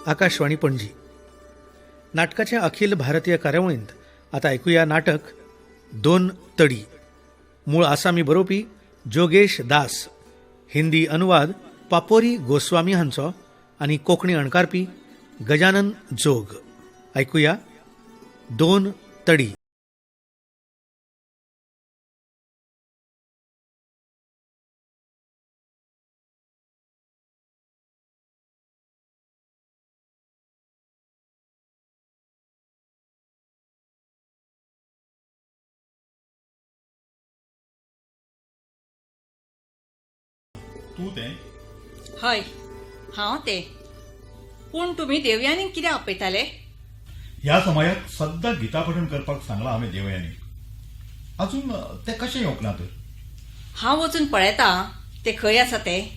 आकाशवाणी पणजी. नाटकाच्या अखिल भारतीय कार्यावळींत आता ऐकूया नाटक दोन तडी. मूळ आसामी बरोवपी जोगेश दास, हिंदी अनुवाद पापोरी गोस्वामी हांचो आनी कोंकणी अणकारपी गजानन जोग. ऐकूया दोन तडी. तूं तें? हय, हांव तें. पूण तुमी देवयानीक कित्याक आपयताले? ह्या समायाक सद्दां गीता पठण करपाक सांगलां हांवें देवयानीक. अजून तें कशें येवंक ना तर? हांव वचून पळयता तें खंय आसा तें.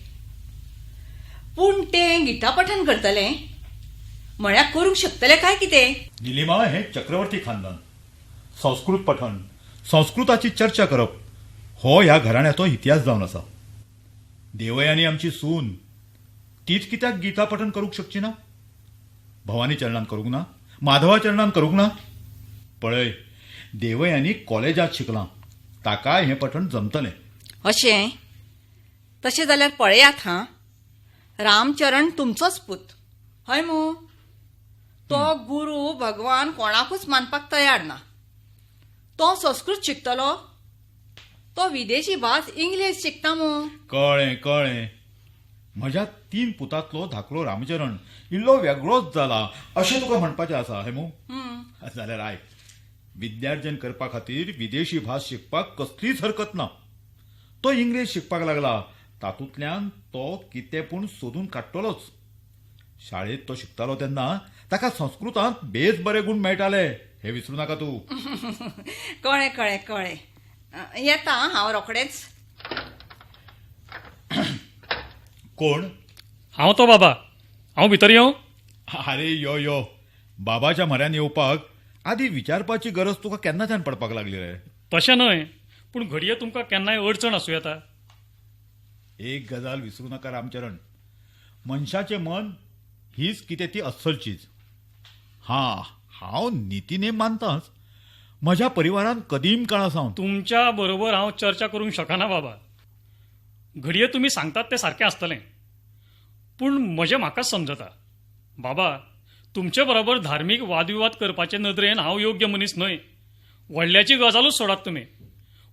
पूण तें गीता पठण करतलें म्हळ्यार करूंक शकतलें काय कितें? निलिमा हें चक्रवर्ती खानदान. संस्कृत पठण, संस्कृताची चर्चा करप हो ह्या घराण्याचो इतिहास जावन आसा. देवयानी आमची सून, तीच कित्याक गीता पठण करूंक शकची ना? भवानी चरणान करूंक ना? माधवा चरणान करूंक ना? पळय, देवयानी कॉलेजांत शिकलां, ताका हें पठण जमतलें. अशें? तशें जाल्यार पळयात हां, रामचरण तुमचोच पूत हय मू? तो गुरू भगवान कोणाकूच मानपाक तयार ना. तो संस्कृत शिकतलो? तो विदेशी भास इंग्लीश शिकता मू? कळ्ळें कळ्ळें. म्हज्या तीन पुतांतलो धाकलो रामचरण इल्लो वेगळोच जाला अशें तुका म्हणपाचें आसा हें मू? जाल्यार आयक, विद्यार्जन करपा खातीर विदेशी भास शिकपाक कसलीच हरकत ना. तो इंग्लीश शिकपाक लागला, तातूंतल्यान तो कितें पूण सोदून काडटलोच. शाळेंत तो शिकतालो तेन्ना ताका संस्कृतांत बेस बरे गूण मेळटाले, हें विसरूं नाका तूं. कळ्ळें कळ्ळें कळ्ळें. येता हांव रोखडेंच. कोण? हांव तो बाबा. हांव भितर येवं? अरे यो यो, बाबाच्या म्हऱ्यान येवपाक आदी विचारपाची गरज तुका केन्नाच्यान पडपाक लागली रे? तशें न्हय, पूण घडये तुमकां केन्नाय अडचण आसूं येता. एक गजाल विसरूं नाका रामचरण, मनशाचें मन हीच कितें ती अस्सल चीज. हां, हांव नितीनेम मानतांच. म्हज्या परिवारान कदीम काळा सावन. तुमच्या बरोबर हांव चर्चा करूंक शकना बाबा. घडये तुमी सांगतात तें सारकें आसतलें, पूण म्हजें म्हाकाच समजता बाबा, तुमचे बरोबर धार्मीक वादविवाद करपाचे नदरेन हांव योग्य मनीस न्हय. व्हडल्याची गजालूच सोडात तुमी,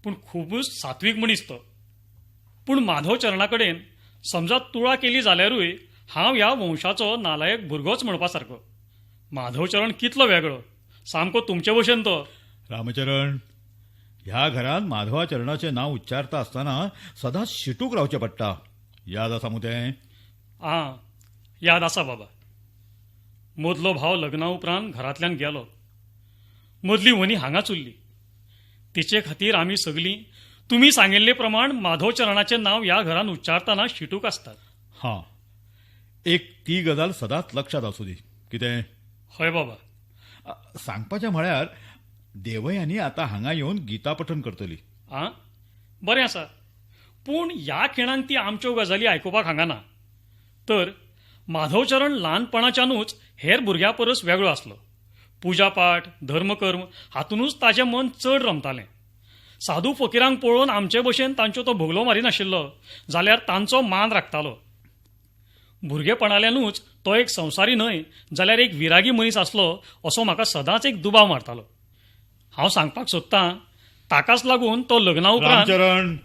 पूण खुबूच सात्वीक मनीस तो. पूण माधव चरणा कडेन समजा तुळा केली जाल्यारूय हांव ह्या वंशाचो नालायक भुरगोच म्हणपा सारको. माधवचरण कितलो वेगळो, सामको तुमचे भशेन तो. रामचरण, ह्या घरांत माधवाचरणाचें नांव उच्चारता आसतना सदांच शिटूक रावचें पडटा. याद आसा मू तें? आं, याद आसा बाबा. मदलो भाव लग्ना उपरांत घरांतल्यान गेलो. मदली व्हनी हांगाच उरली. तिचे खातीर आमी सगलीं तुमी सांगिल्ले प्रमाण माधवचरणाचें नांव ह्या घरांत उच्चारतना शिटूक आसतात. हां, एक ती गजाल सदांच लक्षांत आसूं दी. कितें? हय बाबा. सांगपाचें म्हळ्यार देवयानी आतां हांगा येवन गीता पठण करतली. आं, बरें आसा. पूण ह्या खिणांक ती आमच्यो गजाली आयकुपाक हांगा ना. तर माधवचरण ल्हानपणाच्यानूच हेर भुरग्यां परस वेगळो आसलो. पुजापाठ, धर्मकर्म हातूनच ताचें मन चड रमतालें. साधू फकीरांक पळोवन आमचे भशेन तांच्यो तो भोगलो मारिनाशिल्लो, जाल्यार तांचो मान राखतालो. भुरगेपणाल्यानूच तो एक संवसारी न्हय जाल्यार एक विरागी मनीस आसलो असो म्हाका सदांच एक दुबाव मारतालो. हांव सांगपाक सोदतां, ताकाच लागून तो लग्ना उपरांत. रामचरण!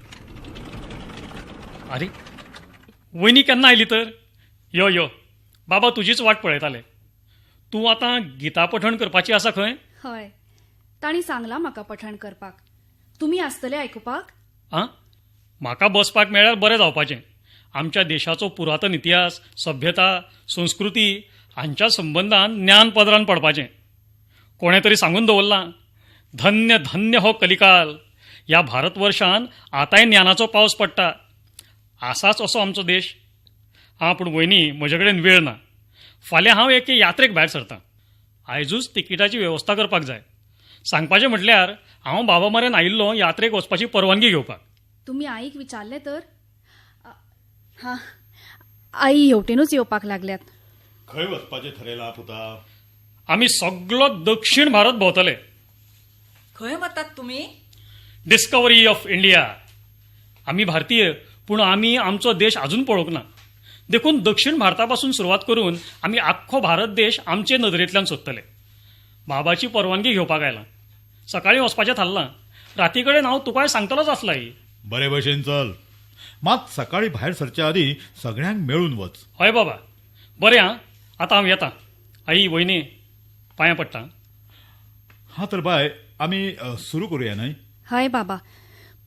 अरे वयनी केन्ना आयली तर? यो यो बाबा, तुजीच वाट पळयताले. तूं आतां गीता पठण करपाची आसा खंय? हय, तांणी सांगलां म्हाका पठण करपाक. तुमी आसतले आयकुपाक? आं, म्हाका बसपाक मेळ्ळ्यार बरें जावपाचें. आमच्या देशाचो पुरातन इतिहास, सभ्यता, संस्कृती हांच्या संबंदान ज्ञान पदरान पडपाचें. कोणें तरी सांगून दवरलां, धन्य धन्य हो कलिकाल, ह्या भारतवर्षान आतांय ज्ञानाचो पावस पडटा. आसाच असो आमचो देश. आं, पूण वयनी म्हजे कडेन वेळ ना. फाल्यां हांव एके यात्रेक भायर सरतां. आयजूच तिकिटाची वेवस्था करपाक जाय. सांगपाचें म्हटल्यार हांव बाबा मरेन आयिल्लो यात्रेक वचपाची परवानगी घेवपाक. तुमी आईक विचारलें तर? हां, आई हेवटेनूच येवपाक लागल्यात. खंय वचपाचें थरयलां पुता? आमी सगलो दक्षिण भारत भोंवतले. खंय वतात तुमी? Discovery of India. आमी भारतीय, पूण आमी आमचो देश अजून पळोवंक ना. देखून दक्षिण भारता पासून सुरवात करून आमी आख्खो भारत देश आमचे नदरेंतल्यान सोदतले. बाबाची परवानगी घेवपाक आयला. सकाळीं वचपाचें थारलां. राती कडेन हांव तुकाय सांगतलोच आसला. ही बरे भशेन चल, मात सकाळी भायर सरच्या आदीं सगळ्यांक मेळून वच. हय बाबा, बरें आं, आतां हांव येता. आई, वयनी, पांयां पडटा. हां तर बाय, आमी सुरू करुया न्हय? हय बाबा,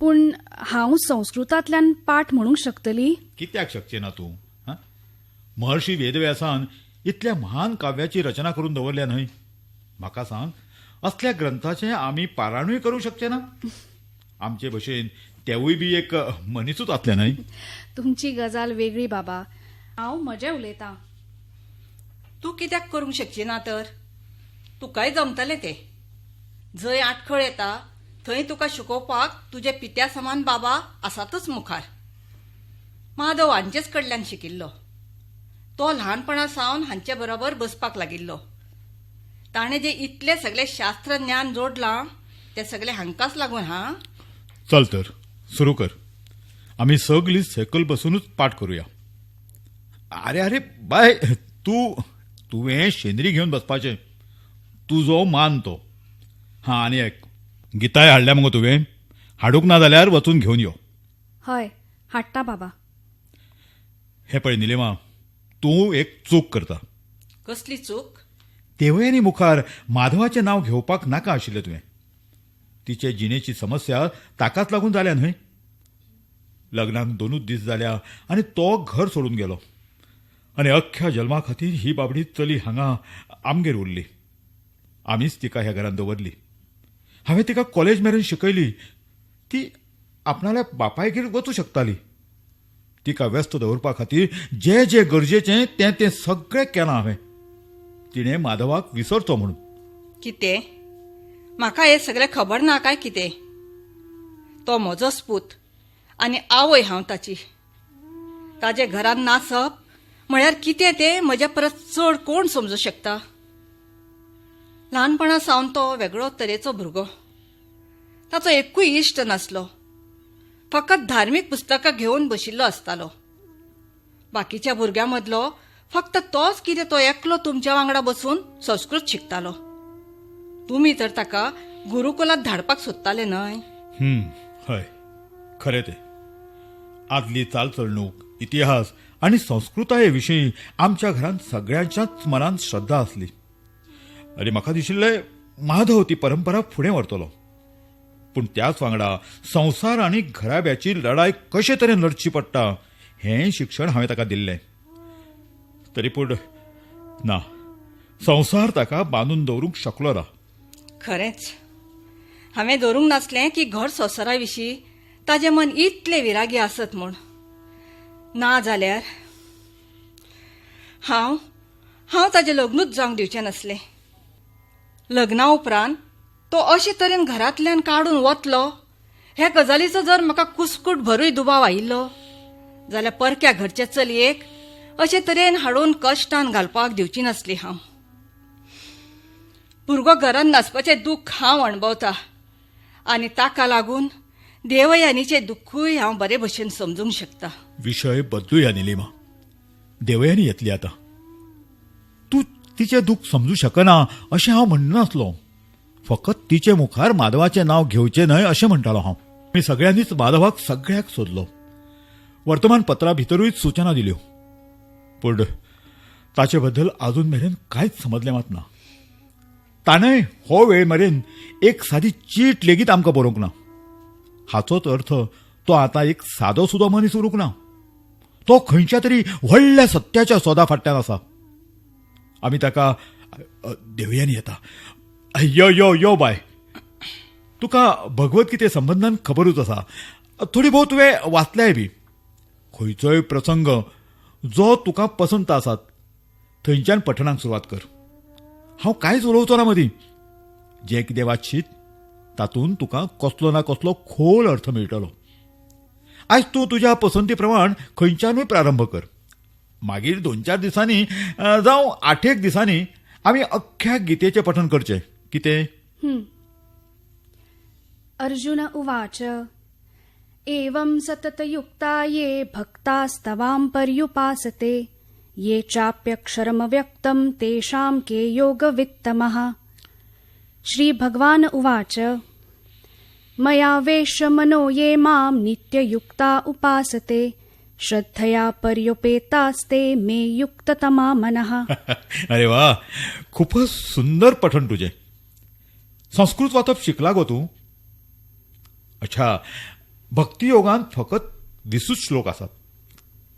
पूण हांव संस्कृतांतल्यान पाठ म्हणूंक शकतली? कित्याक शकचें ना तूं? हां, महर्षी वेदव्यासान इतल्या महान काव्याची रचना करून दवरल्या न्हय? म्हाका सांग, असल्या ग्रंथाचें आमी पारायणूय करूंक शकचे ना? आमचे भशेन तेवूय बी एक मनिसूच आसले न्हय? तुमची गजाल वेगळी बाबा, हांव म्हजें उलयतां. तूं कित्याक करूंक शकची ना तर? तुकाय जमतलें तें. जंय आटखळ येता थंय तुका शिकोवपाक तुजे पित्या समान बाबा आसातच मुखार. माधव हांचेच कडल्यान शिकिल्लो. तो ल्हानपणा सावन हांचे बरोबर बसपाक लागिल्लो. ताणें जें इतलें सगळें शास्त्र ज्ञान जोडलां तें सगळें हांकांच लागून. हां, चल तर सुरू कर. आमी सगळीं सकयल बसुनूच पाठ करुया. आरे आरे बाय, तूं तुवें शेंदरी घेवन बसपाचें, तुजो मान तो. हां, आनी एक गिताय हाडल्या मुगो तुवें? हाडूंक ना जाल्यार वचून घेवन यो. हय हाडटा बाबा. हें पळय निलिमा, तूं एक चूक करता. कसली चूक? देवयानी मुखार माधवाचें नांव घेवपाक नाका आशिल्लें तुवें. तिचे जिणेची समस्या ताकाच लागून जाल्या न्हय? लग्नाक 2 दीस जाल्या आनी तो घर सोडून गेलो, आनी अख्ख्या जल्मा खातीर ही बाबडी चली हांगा आमगेर उरली. आमीच तिका ह्या घरांत दवरली. हांवें तिका कॉलेज मेरेन शिकयली. ती आपणाल्या बापायगेर वचूं शकताली. तिका व्यस्त दवरपा खातीर जे जे गरजेचें तें तें सगळें केलां हांवें. तिणें माधवाक विसरचो म्हणून. कितें? म्हाका हें सगळें खबर ना काय कितें? तो म्हजोच पूत आनी आवय हांव ताची. ताजे घरांत नासप म्हळ्यार कितें तें म्हज्या परस चड कोण समजूं शकता? ल्हानपणा सावन तो वेगळो तरेचो भुरगो. ताचो एकूय इश्ट नासलो. फकत धार्मीक पुस्तकां घेवन बशिल्लो आसतालो. बाकीच्या भुरग्यां मदलो फक्त तोच कितें तो एकलो तुमच्या वांगडा बसून संस्कृत शिकतालो. तुमी तर ताका गुरुकुलात धाडपाक सोदताले न्हय? हय, खरें तें. आदली चालचलणूक, इतिहास आनी संस्कृताये विशीं आमच्या घरांत सगळ्यांच्याच मनांत श्रद्धा आसली. आनी म्हाका दिशिल्लें माधव ती परंपरा फुडें व्हरतलो. पूण त्याच वांगडा संवसार आनी घराब्याची लढाय कशे तरेन लढची पडटा हें शिक्षण हांवें ताका दिल्लें. तरी पूण ना, संवसार ताका बांदून दवरूंक शकलो ना. खरेंच हांवें दवरूंक नासलें की घर संवसारा विशीं ताजें मन इतलें विरागी आसत म्हूण. ना जाल्यार हांव हांव ताजें लग्नूच जावंक दिवचें नासलें. लग्ना उपरांत तो अशे तरेन घरांतल्यान काडून वतलो ह्या गजालीचो जर म्हाका कुस्कूट भरूय दुबाव आयिल्लो जाल्यार परक्या घरचे चलयेक अशे तरेन हाडून कश्टान घालपाक दिवची नासली हांव. भुरगो घरांत नासपाचें दुख्ख हांव अणभवता आनी ताका लागून देवयानीचें दुख्खूय हांव बरे भशेन समजूंक शकता. विशय बदलुया निलिमा. देवयानी येतली आतां. तूं तिचें दुख्ख समजूं शकना अशें हांव म्हणनासलो. फकत तिचे मुखार माधवाचें नांव घेवचें न्हय अशें म्हणटालो हांव. आमी सगळ्यांनीच माधवाक सगळ्याक सोदलो. वर्तमानपत्रा भितरूय सुचना दिल्यो, पूण ताचे बद्दल अजून मेरेन कांयच समजलें मात ना. ताणें हो वेळ मेरेन एक सादी चीट लेगीत आमकां बरोवंक ना. हाचोच अर्थ तो आतां एक सादो सुदो मनीस उरूंक ना. तो खंयच्या तरी व्हडल्या सत्याच्या सोदा फाटल्यान आसा. आमी ताका देवयानी येता, यो यो यो बाय, तुका भगवद्गीते संबंदान खबरूच आसा, थोडी भोव तुवें वाचल्याय बी. खंयचोय प्रसंग जो तुका पसंत आसात थंयच्यान पठणाक सुरवात कर. हांव कांयच उलोवचो ना मदीं. जें कितें वाचशीत तातूंत तुका कसलो ना कसलो खोल अर्थ मेळटलो. आयज तूं तुज्या पसंती प्रमाण खंयच्यानूय प्रारंभ कर. मागीर 2-4 दिसांनी जावं 8-1 दिसांनी आमी अख्ख्या गीतेचें पठण करचें. कितें? अर्जुन उवाच, एवं सततयुक्ता ये भक्तास्तवां पर्युपासते, ये चाप्यक्षरमव्यक्तं तेषां के योगवित्तमः. श्री भगवान उवाच, मया वेश्य मनो ये मां नित्ययुक्ता उपासते, श्रद्धया पर्युपेतास्ते मे युक्ततमा मनः. अरे वा, खूपच सुंदर पठण तुझे. संस्कृत वाचप शिकला गो तूं? अच्छा, भक्तियोगान फकत 20 श्लोक आसात.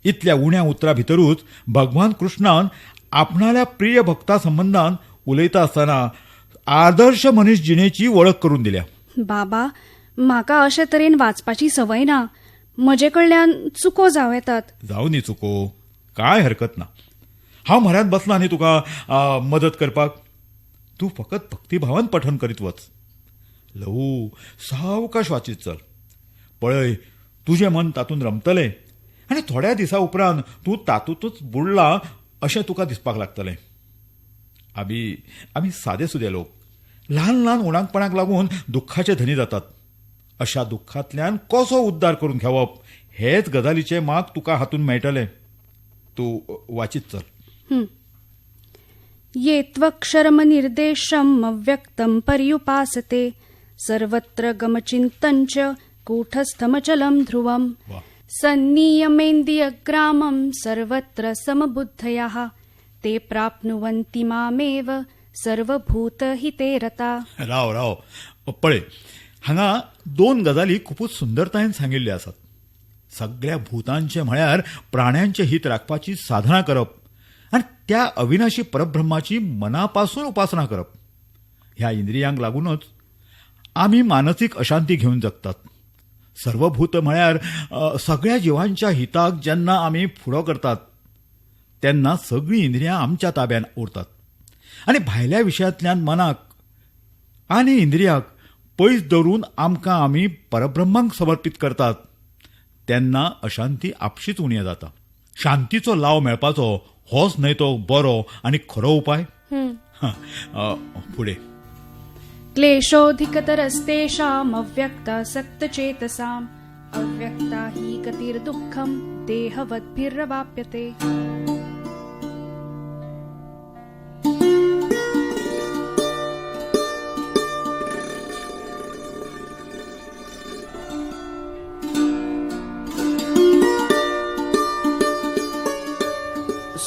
इतल्या उण्या उतरा भितरूच भगवान कृष्णान आपणाल्या प्रिय भक्ता संबंदान उलयता आसतना आदर्श मनीस जिणेची वळख करून दिल्या. बाबा, म्हाका अशे तरेन वाचपाची संवय ना. म्हजे कडल्यान चुको जावं येतात. जावं न्ही चुको, कांय हरकत ना. हांव म्हऱ्यांत बसला न्ही तुका मदत करपाक. तूं फकत भक्तिभावान पठण करीत वच. ल्हवू सावकाश वाचीत चल. पळय, तुजें मन तातूंत रमतलें आनी थोड्या दिसा उपरांत तूं तातूंतच बुडला अशें तुका दिसपाक लागतलें. आमी सादे सुदे लोक ल्हान ल्हान उणाकपणाक लागून दुख्खाचे धनी जातात. अशा दुख्खांतल्यान कसो उद्धार करून घेवप हेच गजालीचें माग तुका हातूंत मेळटलें. तूं वाचीत चल. ये त्वक्षरमनिर्देशम् अव्यक्तं पर्युपासते, सर्वत्र गमचिन्तञ्च कूटस्थमचलं ध्रुवम्, सन्नियमेन्द्रियग्रामं सर्वत्र समबुद्धयः, ते प्राप्नुवन्ति मामेव सर्वभूतहिते रता. राव राव, पळय, हांगा 2 गजाली खुबूच सुंदरतायेन सांगिल्ल्यो आसात. सगळ्या भूतांचें म्हळ्यार प्राण्यांचें हित राखपाची साधना करप आनी त्या अविनाशी परब्रह्माची मनापासून उपासना करप. ह्या इंद्रियांक लागूनच आमी मानसीक अशांती घेवन जगतात. सर्वभूत म्हळ्यार सगळ्या जिवांच्या हिताक जेन्ना आमी फुडो करतात तेन्ना सगळीं इंद्रियां आमच्या ताब्यान उरतात आनी भायल्या विशयांतल्यान मनाक आनी इंद्रियाक पयस दवरून आमकां आमी परब्रह्माक समर्पीत करतात तेन्ना अशांती आपशीच उणी जाता. शांतीचो लाव मेळपाचो होच न्हय तो बरो आनी खरो उपाय. फुडें, क्लेशोऽधिकतरस्तेषाम् अव्यक्तासक्तचेतसाम्, अव्यक्ता हि गतिर्दुःखं देहवद्भिरवाप्यते.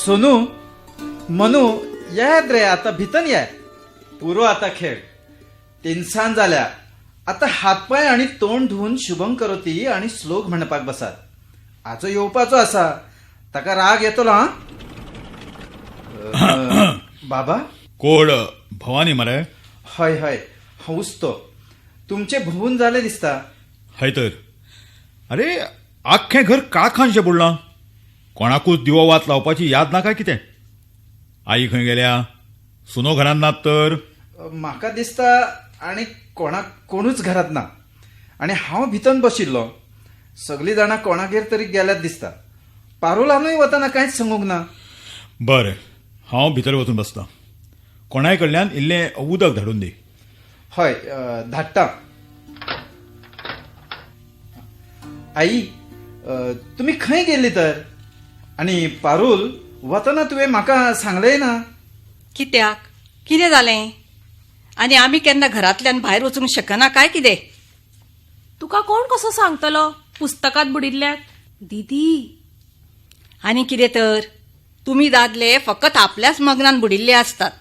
सोनू, मनू, येत रे आता भितर ये. पुरो आता खेळ. तिनसांज जाल्या. आता हातपाय आनी तोंड धुवन शुभम करोती आनी श्लोक म्हणपाक बसात. आजो येवपाचो आसा, ताका राग येतलो. हा बाबा. कोण, भवानी मरे? हय हय, हांवूच तो. तुमचे भोवून जालें दिसता. हय तर. अरे, आख्खें घर काळखानशें बुडलां. कोणाकूच दिवो वात लावपाची याद ना काय कितें? आई खंय गेल्या? सुनो घरांत नात तर? म्हाका दिसता आनी कोणाक कोणूच घरांत ना. आनी हांव भितर बशिल्लो. सगळीं जाणां कोणागेर तरी गेल्यात दिसता. पारोलानूय वतना कांयच सांगूंक ना. बरें, हांव भितर वचून बसता. कोणाय कडल्यान इल्लें उदक धाडून दी. हय, धाडटा. आई, तुमी खंय गेल्ली तर? आनी पारूल, वतना तुवें म्हाका सांगलें ना. कित्याक? कितें जालें? आनी आमी केन्ना घरांतल्यान भायर वचूंक शकना काय कितें? तुका कोण कसो सांगतलो पुस्तकांत बुडिल्ल्याक? दीदी. आनी कितें तर, तुमी दादले फकत आपल्याच मग्नान बुडिल्ले आसतात.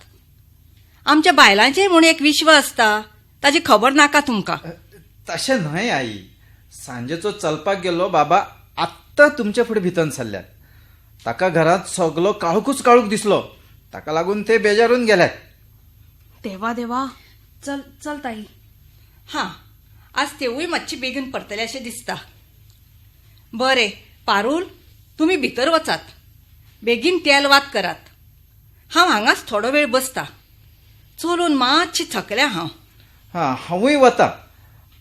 आमच्या बायलांचें म्हूण एक विश्व आसता, ताची खबर नाका तुमकां. तशें न्हय आई, सांजेचो चलपाक गेल्लो बाबा आत्तां तुमचे फुडें भितर सरल्यात. ताका घरांत सगलो काळोखूच काळोख दिसलो. ताका लागून ते बेजारून गेल्यात. देवा देवा. चल चल ताई. हां, आज तेवूय मातशी बेगीन परतले अशें दिसता. बरें पारूल, तुमी भितर वचात, बेगीन तेल वात करात. हांव हांगाच थोडो वेळ बसता. चलून मातशी थकल्या हांव. हां, हांवूय वता.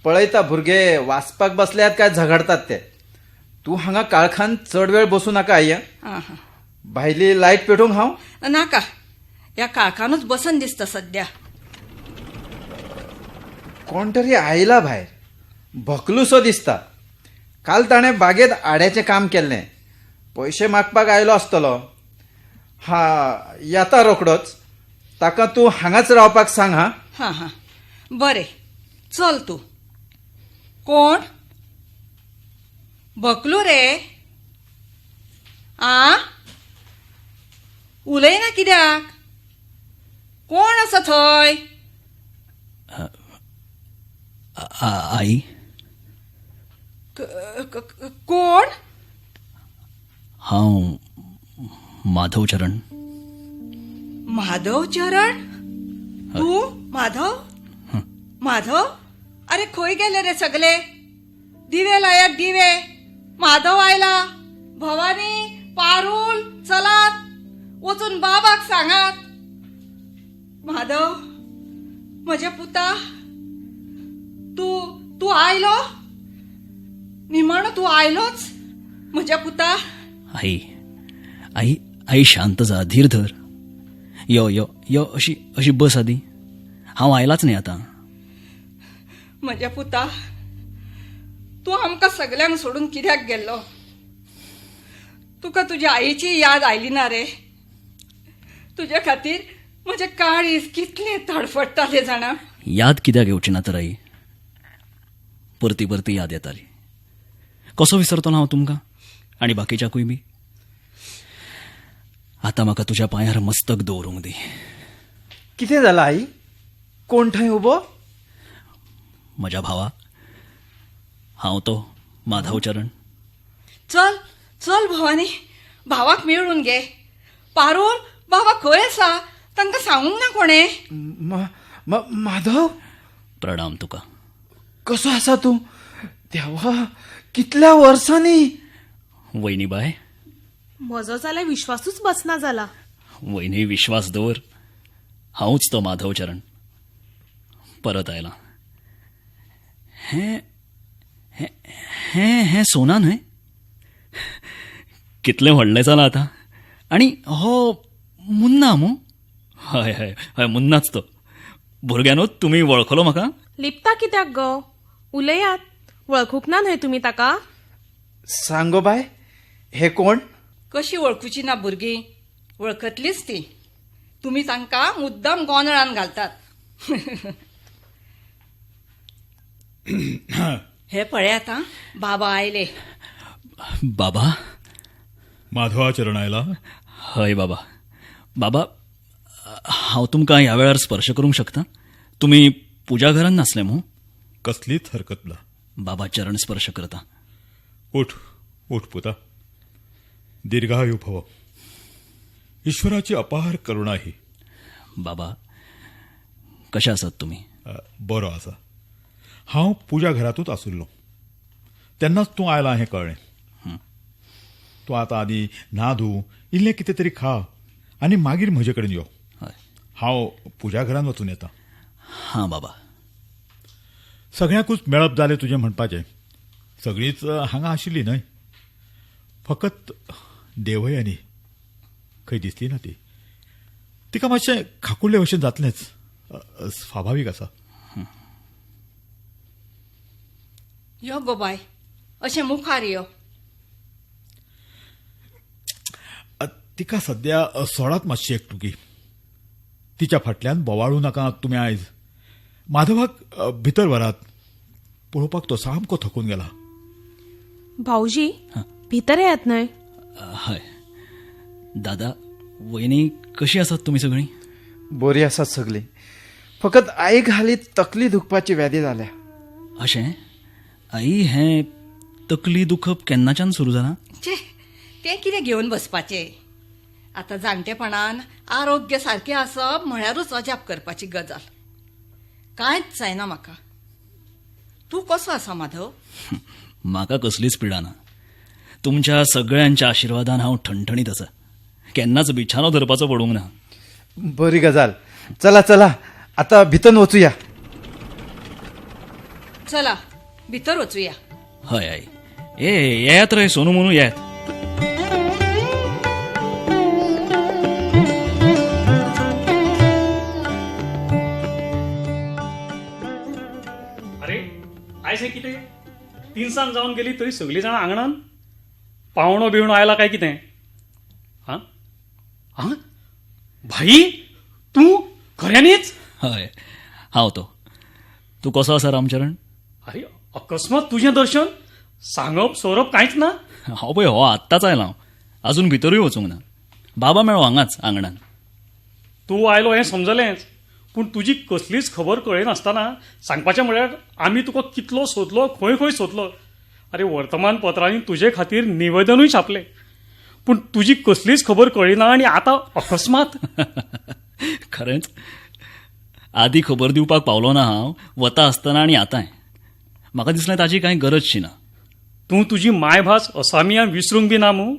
पळयता भुरगे वाचपाक बसल्यात काय झगडतात ते. तूं हांगा काळखान चड वेळ बसूं नाका आई. हां हां. भायली लायट पेटोवंक हांव? नाका, ह्या काळखानूच बसन दिसता सद्या. कोण तरी आयला भायर, भकलूसो दिसता. काल ताणें बागेंत आड्याचें काम केल्लें, पयशे मागपाक आयलो आसतलो. हा, येता रोखडोच. ताका तूं हांगाच रावपाक सांग. हा हां हां, बरें, चल तूं. कोण बकलू रे? आ, उलयना कित्याक? कोण आसा थंय? आई. कोण? हांव माधवचरण. माधवचरण? तूं माधव? माधव, अरे खंय गेले रे सगळे? दिवे लायात दिवे, माधव आयला. भवानी, पारूल, चलात वचून बाबाक सांगात. माधव म्हज्या पुता, तूं तूं आयलो? निमाणो तूं आयलोच म्हज्या पुता. आई आई आई, शांत जा, धीर धर. यो यो यो, अशी अशी बस आदी. हांव आयलाच न्ही आतां. म्हज्या पुता, तूं आमकां सगल्यांक सोडून कित्याक गेल्लो? तुका तुज्या आईची याद आयली ना रे? तुज्या खातीर म्हजें काळीज कितलें तडफडटालें जाणा. याद कित्याक येवची ना तर आई? परती परती याद येताली. कसो विसरतलो हांव तुमकां आनी बाकीच्याकूय बी? आतां म्हाका तुज्या पांयार मस्तक दवरूंक दी. कितें जालां आई? कोण थंय उबो? म्हज्या भावा, हांव तो माधवचरण. चल चल भवानी, भावाक मेळून घे. पारूल, बाबा खंय आसा? तांकां सांगूंक ना कोणें? माधव, प्रणाम तुका. कसो आसा तूं? देवा, कितल्या वर्सांनी. वयनी बाय, म्हजो जाल्यार विश्वासूच बसना जाला. वयनी, विश्वास दवर, हांवूच तो माधवचरण परत आयला. हें हें हें सोना न्हय? कितलें व्हडलें जालां आतां. आनी हो मुन्ना मू? हय हय हय, मुन्नाच तो. भुरग्यांनो, तुमी वळखलो म्हाका? लिपता कित्याक गो? उलयात, वळखूंक ना न्हय तुमी ताका? सांग गो बाय, हे कोण? कशी वळखुची ना भुरगीं? वळखतलीच ती. तुमी तांकां मुद्दाम गोंदळान घालतात. हे पळयात आं, बाबा आयले. बाबा. माधवाचरण आयला? हय बाबा. बाबा, हांव तुमकां ह्या वेळार स्पर्श करूंक शकता? तुमी पुजा घरान नासले मू? कसलीच हरकत ना. बाबा, चरण स्पर्श करता. उठ उठ पुता, दीर्घायू भव. ईश्वराची अपार करुणा ही. बाबा, कशे आसात तुमी? बरो आसा. हांव पुजा घरांतूच आशिल्लो तेन्नाच तूं आयला हें कळ्ळें. तूं आतां आदी न्हा धू, इल्लें कितें तरी खा आनी मागीर म्हजे कडेन यो. हांव पुजा घरांत वचून येता. हां बाबा. सगळ्यांकूच मेळप जालें तुजें म्हणपाचें. सगळींच हांगा आशिल्ली न्हय, फकत देवयानी खंय दिसली ना ती. तिका मातशें खाकुडले भशेन जातलेंच, स्वाभावीक आसा. यो गो बाय, अशें मुखार यो. तिका सद्या सोडात मातशी एकटुकी. तिच्या फाटल्यान बोवाळू नाका तुमी आयज. माधवाक भितर व्हरात, पळोवपाक तो सामको थकून गेला. भाऊजी, भितर येयात न्हय? हय दादा. वयनी, कशी आसात तुमी सगळीं? बरी आसात सगळीं, फकत आईक हाली तकली दुखपाची व्याधी जाल्या. अशें? आई, हें तकली दुखप केन्नाच्यान सुरू जालां? छे, तें कितें घेवन बसपाचें? आतां जाणटेपणान आरोग्य सारकें आसप म्हळ्यारूच अजाप करपाची गजाल. कांयच जायना म्हाका. तूं कसो आसा माधव? म्हाका कसलीच पिडा ना. तुमच्या सगळ्यांच्या आशिर्वादान हांव ठणठणीत आसा. केन्नाच बिछानो धरपाचो पडूंक ना. बरी गजाल. चला चला, आतां भितर वचुया. चला भितर वचुया. हय आई. ए येयात रे सोनू म्हणू, येयात. तिनसांज जावन गेली तरी सगळीं जाणां आंगणान. पावणो बिवणो आयला काय कितें? हां हां भाई, तूं खऱ्यांनीच? हय, हांव तो. तूं कसो आसा रामचरण? अरे अकस्मात तुजें दर्शन, सांगप सोरप कांयच ना. हांव पळय हो आत्ताच आयला, हांव अजून भितरूय वचूंक ना. बाबा मेळो हांगाच आंगणान. तूं आयलो हें समजलेंच, पूण तुजी कसलीच खबर कळयनासतना सांगपाचें म्हळ्यार आमी तुका कितलो सोदलो, खंय खंय सोदलो. अरे वर्तमानपत्रांनी तुजे खातीर निवेदनूय छापलें, पूण तुजी कसलीच खबर कळ्ळी ना आनी आतां अकस्मात. खरेंच आदी खबर दिवपाक पावलो ना हांव, वता आसतना आनी आतांय. म्हाका दिसलें ताची कांय गरजशी ना. तूं तुजी मायभास असामिया विसरूंक बी ना मूं?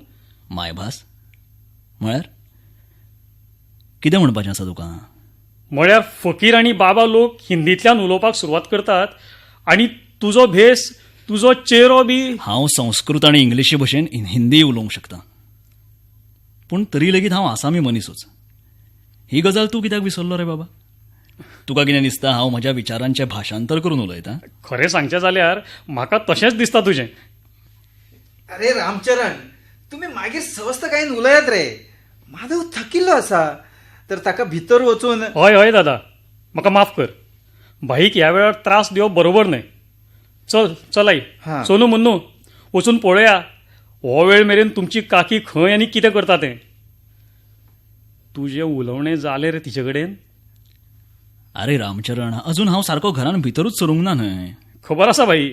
मायभास म्हळ्यार कितें म्हणपाचें आसा तुका? म्हळ्यार फकीर आनी बाबा लोक हिंदींतल्यान उलोवपाक सुरवात करतात आनी तुजो भेस, तुजो चेरो बी. हांव संस्कृत आनी इंग्लिशी भशेन हिंदी उलोवंक शकता, पूण तरी लेगीत हांव आसामी मनीसूच. ही गजाल तूं कित्याक विसरलो रे बाबा? तुका कितें दिसता हांव म्हज्या विचारांचें भाशांतर करून उलयतां? खरें सांगचें जाल्यार म्हाका तशेंच दिसता तुजें. अरे रामचरण, तुमी मागीर सवस्तकायेन उलयात रे. माधव थकिल्लो आसा तर ताका भितर वचून. हय हय दादा, म्हाका माफ कर. भाईक ह्या वेळार त्रास दिवप बरोबर न्हय. चल चल आई, सोनू मुन्नू वचून पळोवया हो वेळ मेरेन तुमची काकी खंय आनी कितें करता तें. तुजें उलोवणें जालें रे तिचे कडेन? अरे रामचरण, अजून हांव सारको घरान भितरूच सरूंक ना न्हय. खबर आसा भाई,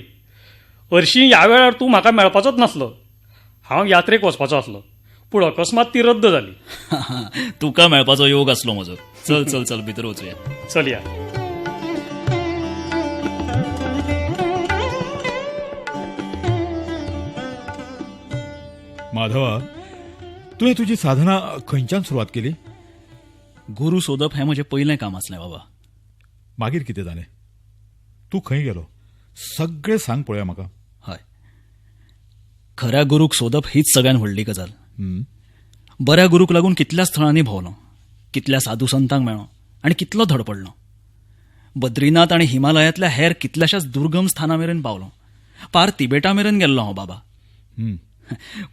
हरशीं ह्या वेळार तूं म्हाका मेळपाचोच नासलो. हांव यात्रेक वचपाचो आसलो, पूण अकस्मात ती रद्द जाली. तुका मेळपाचो योग आसलो म्हजो. चल चल चल भितर वचुया. चल या. माधवा, तुवें तुजी साधना खंयच्यान सुरवात केली? गुरू सोदप हें म्हजें पयलें काम आसलें बाबा. मागीर कितें जालें? तूं खंय गेलो? सगळें सांग पळोवया म्हाका. हय, खऱ्या गुरूक सोदप हीच सगळ्यान व्हडली गजाल. बऱ्या गुरूक लागून कितल्या स्थळांनी भोंवलो, कितल्या साधू संतांक मेळ्ळो आनी कितलो धडपडलो. बद्रीनाथ आनी हिमालयांतल्या हेर कितल्याशाच दुर्गम स्थाना मेरेन पावलो, पार तिबेटा मेरेन गेल्लो हांव बाबा.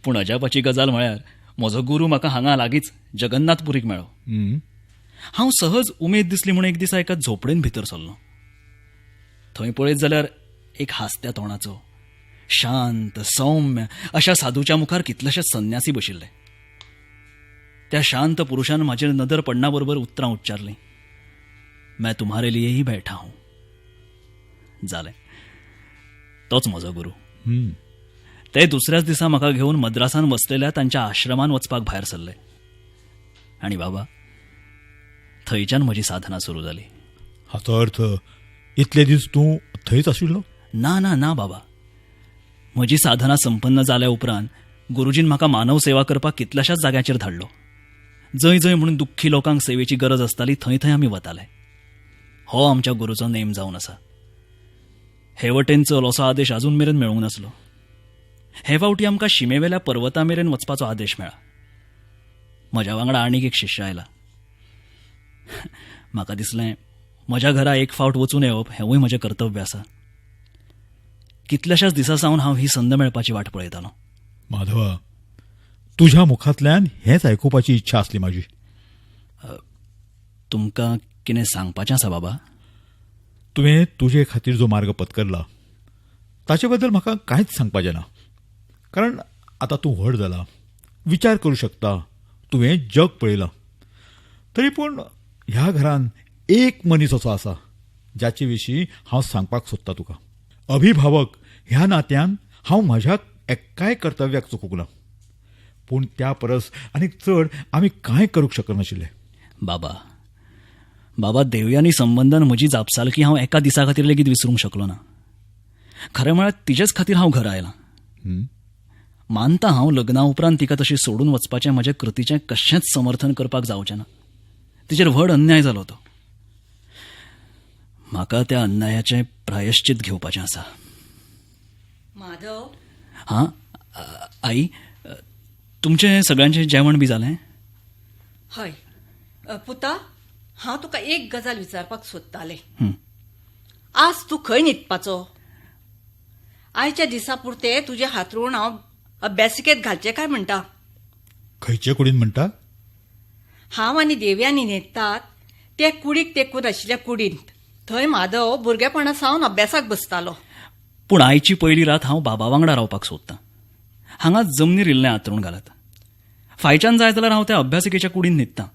पूण अजापाची गजाल म्हळ्यार म्हजो गुरू म्हाका हांगा लागींच जगन्नाथपुरीक मेळ्ळो. हांव सहज उमेद दिसली म्हूण एक दिसा एका झोपडेन भितर सरलो. थंय पळयत जाल्यार एक हांसत्या तोंडाचो, शांत सौम्य अशा साधूच्या मुखार कितलेशेच संन्यासी बशिल्ले. त्या शांत पुरुषान म्हाजेर नदर पडना बरोबर उतरां उच्चारलीं, मैं तुम्हारे लिए ही बैठा हूं. जालें, तोच म्हजो गुरू. ते दुसऱ्याच दिसा म्हाका घेवन मद्रासान वसलेल्या तांच्या आश्रमान वचपाक भायर सरले आनी बाबा थंयच्यान म्हजी साधना सुरू जाली. हाचो अर्थ इतले दीस तूं थंयच आशिल्लो? ना ना ना बाबा, म्हजी साधना संपन्न जाल्या उपरांत गुरुजीन म्हाका मानव सेवा करपाक कितल्याशाच जाग्यांचेर धाडलो. जंय जंय म्हणून दुख्खी लोकांक सेवेची गरज आसताली थंय थंय आमी वताले. हो आमच्या गुरूचो नेम जावन आसा. हे वटेन चल असो आदेश अजून मेरेन मेळूंक नासलो. हे फावटी आमकां शिमेवेल्या पर्वता मेरेन वचपाचो आदेश मेळ्ळा. म्हज्या वांगडा आनीक एक शिष्य आयला. म्हाका दिसलें म्हज्या घरा एक फावट वचून येवप हेंवूय म्हजें कर्तव्य आसा. कितल्याशाच दिसां सावन हांव ही संद मेळपाची वाट पळयतालो. माधवा, तुझ्या मुखांतल्यान हेंच आयकुपाची इच्छा आसली म्हाजी. तुमकां कितें सांगपाचें आसा बाबा? तुवें तुजे खातीर जो मार्ग पत्करला ताचे बद्दल म्हाका कांयच सांगपाचें ना, कारण आतां तूं व्हड जाला, विचार करूं शकता, तुवें जग पळयलां. तरी पूण ह्या घरान एक मनीस असो आसा जाचे विशीं हांव सांगपाक सोदतां तुका. अभिभावक ह्या नात्यान हांव म्हज्या एकाय कर्तव्याक चुकूंक ना, पूण त्या परस आनीक चड आमी कांय करूंक शकनाशिल्ले. बाबा, बाबा देवयानी संबंदान म्हजी जापसालकी हांव एका दिसा खातीर लेगीत विसरूंक शकलो ना. खरें म्हळ्यार तिजेच खातीर हांव घरा आयलां. मानता हांव लग्ना उपरांत तिका तशी सोडून वचपाचें म्हजे कृतीचें कशेंच समर्थन करपाक जावचें ना. तिचेर व्हड अन्याय जालो तो. म्हाका त्या अन्यायाचें प्रायश्चित घेवपाचें आसा. माधव. हां आई, तुमचें सगळ्यांचें जेवण बी जालें? हय पुता, हांव तुका एक गजाल विचारपाक सोदतालें. आज तूं खंय न्हिदपाचो? आयच्या दिसा पुरते तुजें हातरूण हांव अभ्यासिकेत घालचें काय म्हणटा. खंयचे कुडीन म्हणटा? हांव आनी देवयानी न्हिदतात ते कुडीक तेंकून आशिल्ल्या कुडींत. थंय माधव भुरगेपणा सावन अभ्यासाक बसतालो. पूण आयची पयली रात हांव बाबा वांगडा रावपाक सोदतां. हांगा जमनीर इल्लें हातरूण घालात. फायच्यान जाय जाल्यार हांव त्या अभ्यासिकेच्या कुडीन न्हिदतां.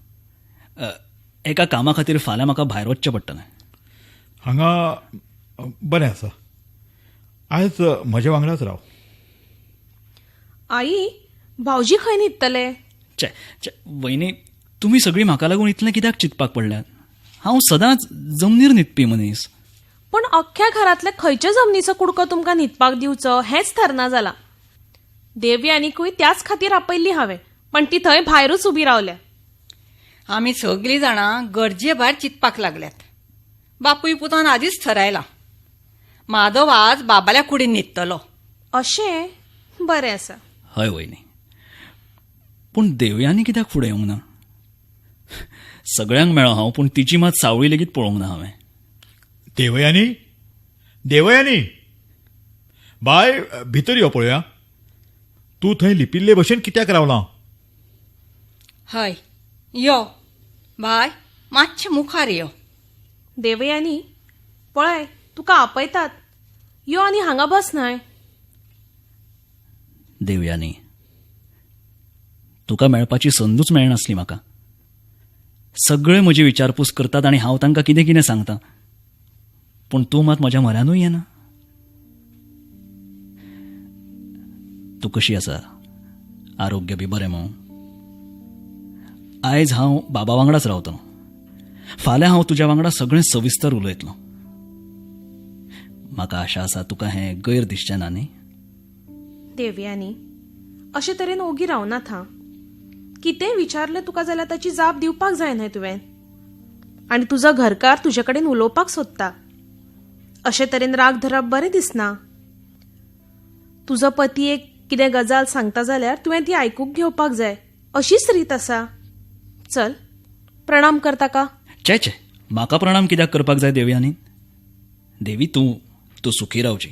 एका कामा खातीर फाल्यां म्हाका भायर वचचें पडटलें. हांगा बरें आसा, आयज म्हज्या वांगडाच राव. आई, भावजी खंय न्हिदतले? चे चे वयनी, तुमी सगळीं म्हाका लागून इतलें कित्याक चिंतपाक पडल्यात? हांव सदांच जमनीर न्हिदपी मनीस. पूण अख्ख्या घरांतले खंयचे जमनीचो कुडको तुमकां न्हिदपाक दिवचो हेंच थरना जालां. देवयानीकूय त्याच खातीर आपयल्ली हांवें, पण ती थंय भायरूच उबी रावल्या. आमी सगळीं जाणां गरजे भायर चिंतपाक लागल्यात. बापूय पुतान आदींच थरायलां, माधव आज बाबाल्या कुडीन न्हिदतलो. अशें? बरें आसा. हय वयनी, पूण देवयानी कित्याक फुडें येवंक ना? सगळ्यांक मेळ्ळो हांव, पूण तिची मात सावळी लेगीत पळोवंक ना हांवें. देवयानी, देवयानी बाय, भितर यो पळोवया. तूं थंय लिपिल्ले भशेन कित्याक रावलां? हय यो बाय, मातशें मुखार यो. देवयानी, पळय तुका आपयतात, यो आनी हांगा बस न्हय. देवयानी, तुका मेळपाची संदूच मेळनासली म्हाका. सगळे म्हजी विचारपूस करतात आनी हांव तांकां कितें कितें सांगता, पूण तूं मात म्हज्या म्हऱ्यानूय येना. तूं कशी आसा? आरोग्य बी बरें मू? आयज हांव बाबा वांगडाच रावतलो. फाल्यां हांव तुज्या वांगडा सगळें सविस्तर उलयतलो. म्हाका आशा आसा तुका हें गैर दिसचें ना न्ही? देवयानी, अशे तरेन ओगी रावनात. हां, कितेंय विचारलें तुका जाल्यार ताची जाप दिवपाक जाय न्हय तुवें. आनी तुजो घरकार तुजे कडेन उलोवपाक सोदता. अशे तरेन राग धरप बरें दिसना. तुजो पती एक कितें गजाल सांगता जाल्यार तुवें ती आयकूंक घेवपाक जाय, अशीच रीत आसा. चल, प्रणाम कर ताका. चे चे, म्हाका प्रणाम कित्याक करपाक जाय देवयानी? देवी, तूं तूं सुखी रावची,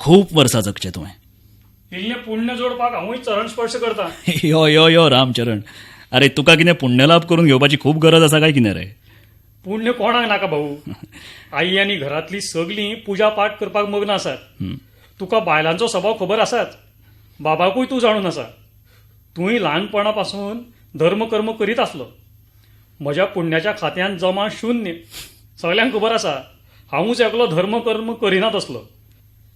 खूब वर्सां जगचें तुवें. इल्लें पुण्य जोडपाक हांवूय चरण स्पर्श करता. यो यो यो रामचरण, अरे तुका कितें पुण्यलाभ करून घेवपाची खूब गरज आसा काय कितें रे? पुण्य कोणाक नाका भाऊ. आई आनी घरांतली सगळीं पुजा पाठ करपाक मग्न आसात. तुका बायलांचो स्वभाव खबर आसाच, बाबाकूय तूं जाणून आसा. तूंय ल्हानपणा पासून धर्म कर्म करीत आसलो. म्हज्या पुण्याच्या खात्यान जमा शून्य. सगल्यांक खबर आसा हांवूच एकलो धर्म कर्म करिनात आसलो.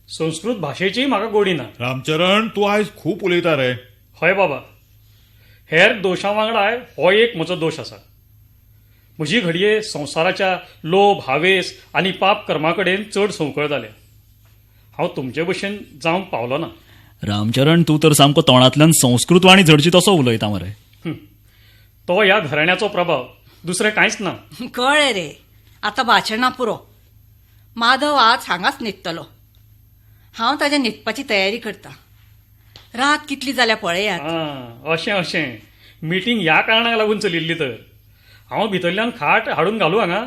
संस्कृत भाशेचीय म्हाका गोडी ना. रामचरण, तूं आयज खूब उलयता रे. हय बाबा, हेर दोशां वांगडाय हो एक म्हजो दोश आसा. म्हजी घडये संवसाराच्या लोभ, हावेस आनी पाप कर्मा कडेन चड संवकळ जाल्या. हांव तुमचे भशेन जावंक पावलो ना. रामचरण, तूं तर सामको तोंडांतल्यान संस्कृत वाणी झडची तसो उलयता मरे. तो ह्या घराण्याचो प्रभाव, दुसरें कांयच ना. कळ्ळें रे, आतां भाशणां पुरो. माधव आज हांगाच न्हिदतलो. हांव ताज्या न्हिदपाची तयारी करता. रात कितली जाल्या पळयात. अशें अशें, मिटींग ह्या कारणाक लागून चलिल्ली तर. हांव भितरल्यान खाट हाडून घालू हांगा?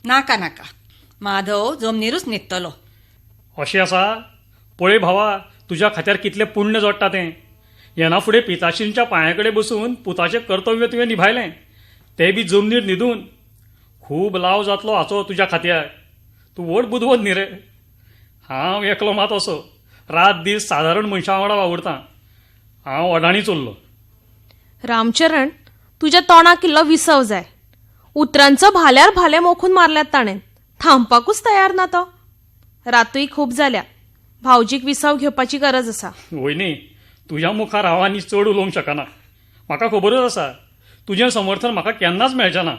नाका नाका, माधव जमनीरूच न्हिदतलो. अशें आसा? पळय भावा, तुज्या खात्यार कितलें पुण्य जोडटा तें. येना फुडें पिताश्रींच्या पांया कडेन बसून पुताचें कर्तव्य तुवें निभायलें, तें बी जमनीर न्हिदून. खूब लाव जातलो हाचो तुज्या खात्यार. तूं व्हड बुदवंत न्ही रे. हांव एकलो मात असो रात दीस सादारण मनशां वांगडा वावुरतां. हांव अडाणी चल्लो. रामचरण, तुज्या तोंडाक इल्लो विसव जाय. उतरांचो भाल्यार भाले मोखून मारल्यात ताणें. थांबपाकूच तयार ना तो. रातूय खूब जाल्या, भावजीक विसव घेवपाची गरज आसा. वयनी, तुज्या मुखार हांव आनी चड उलोवंक शकना. म्हाका खबरूच आसा तुजें समर्थन म्हाका केन्नाच मेळचें ना.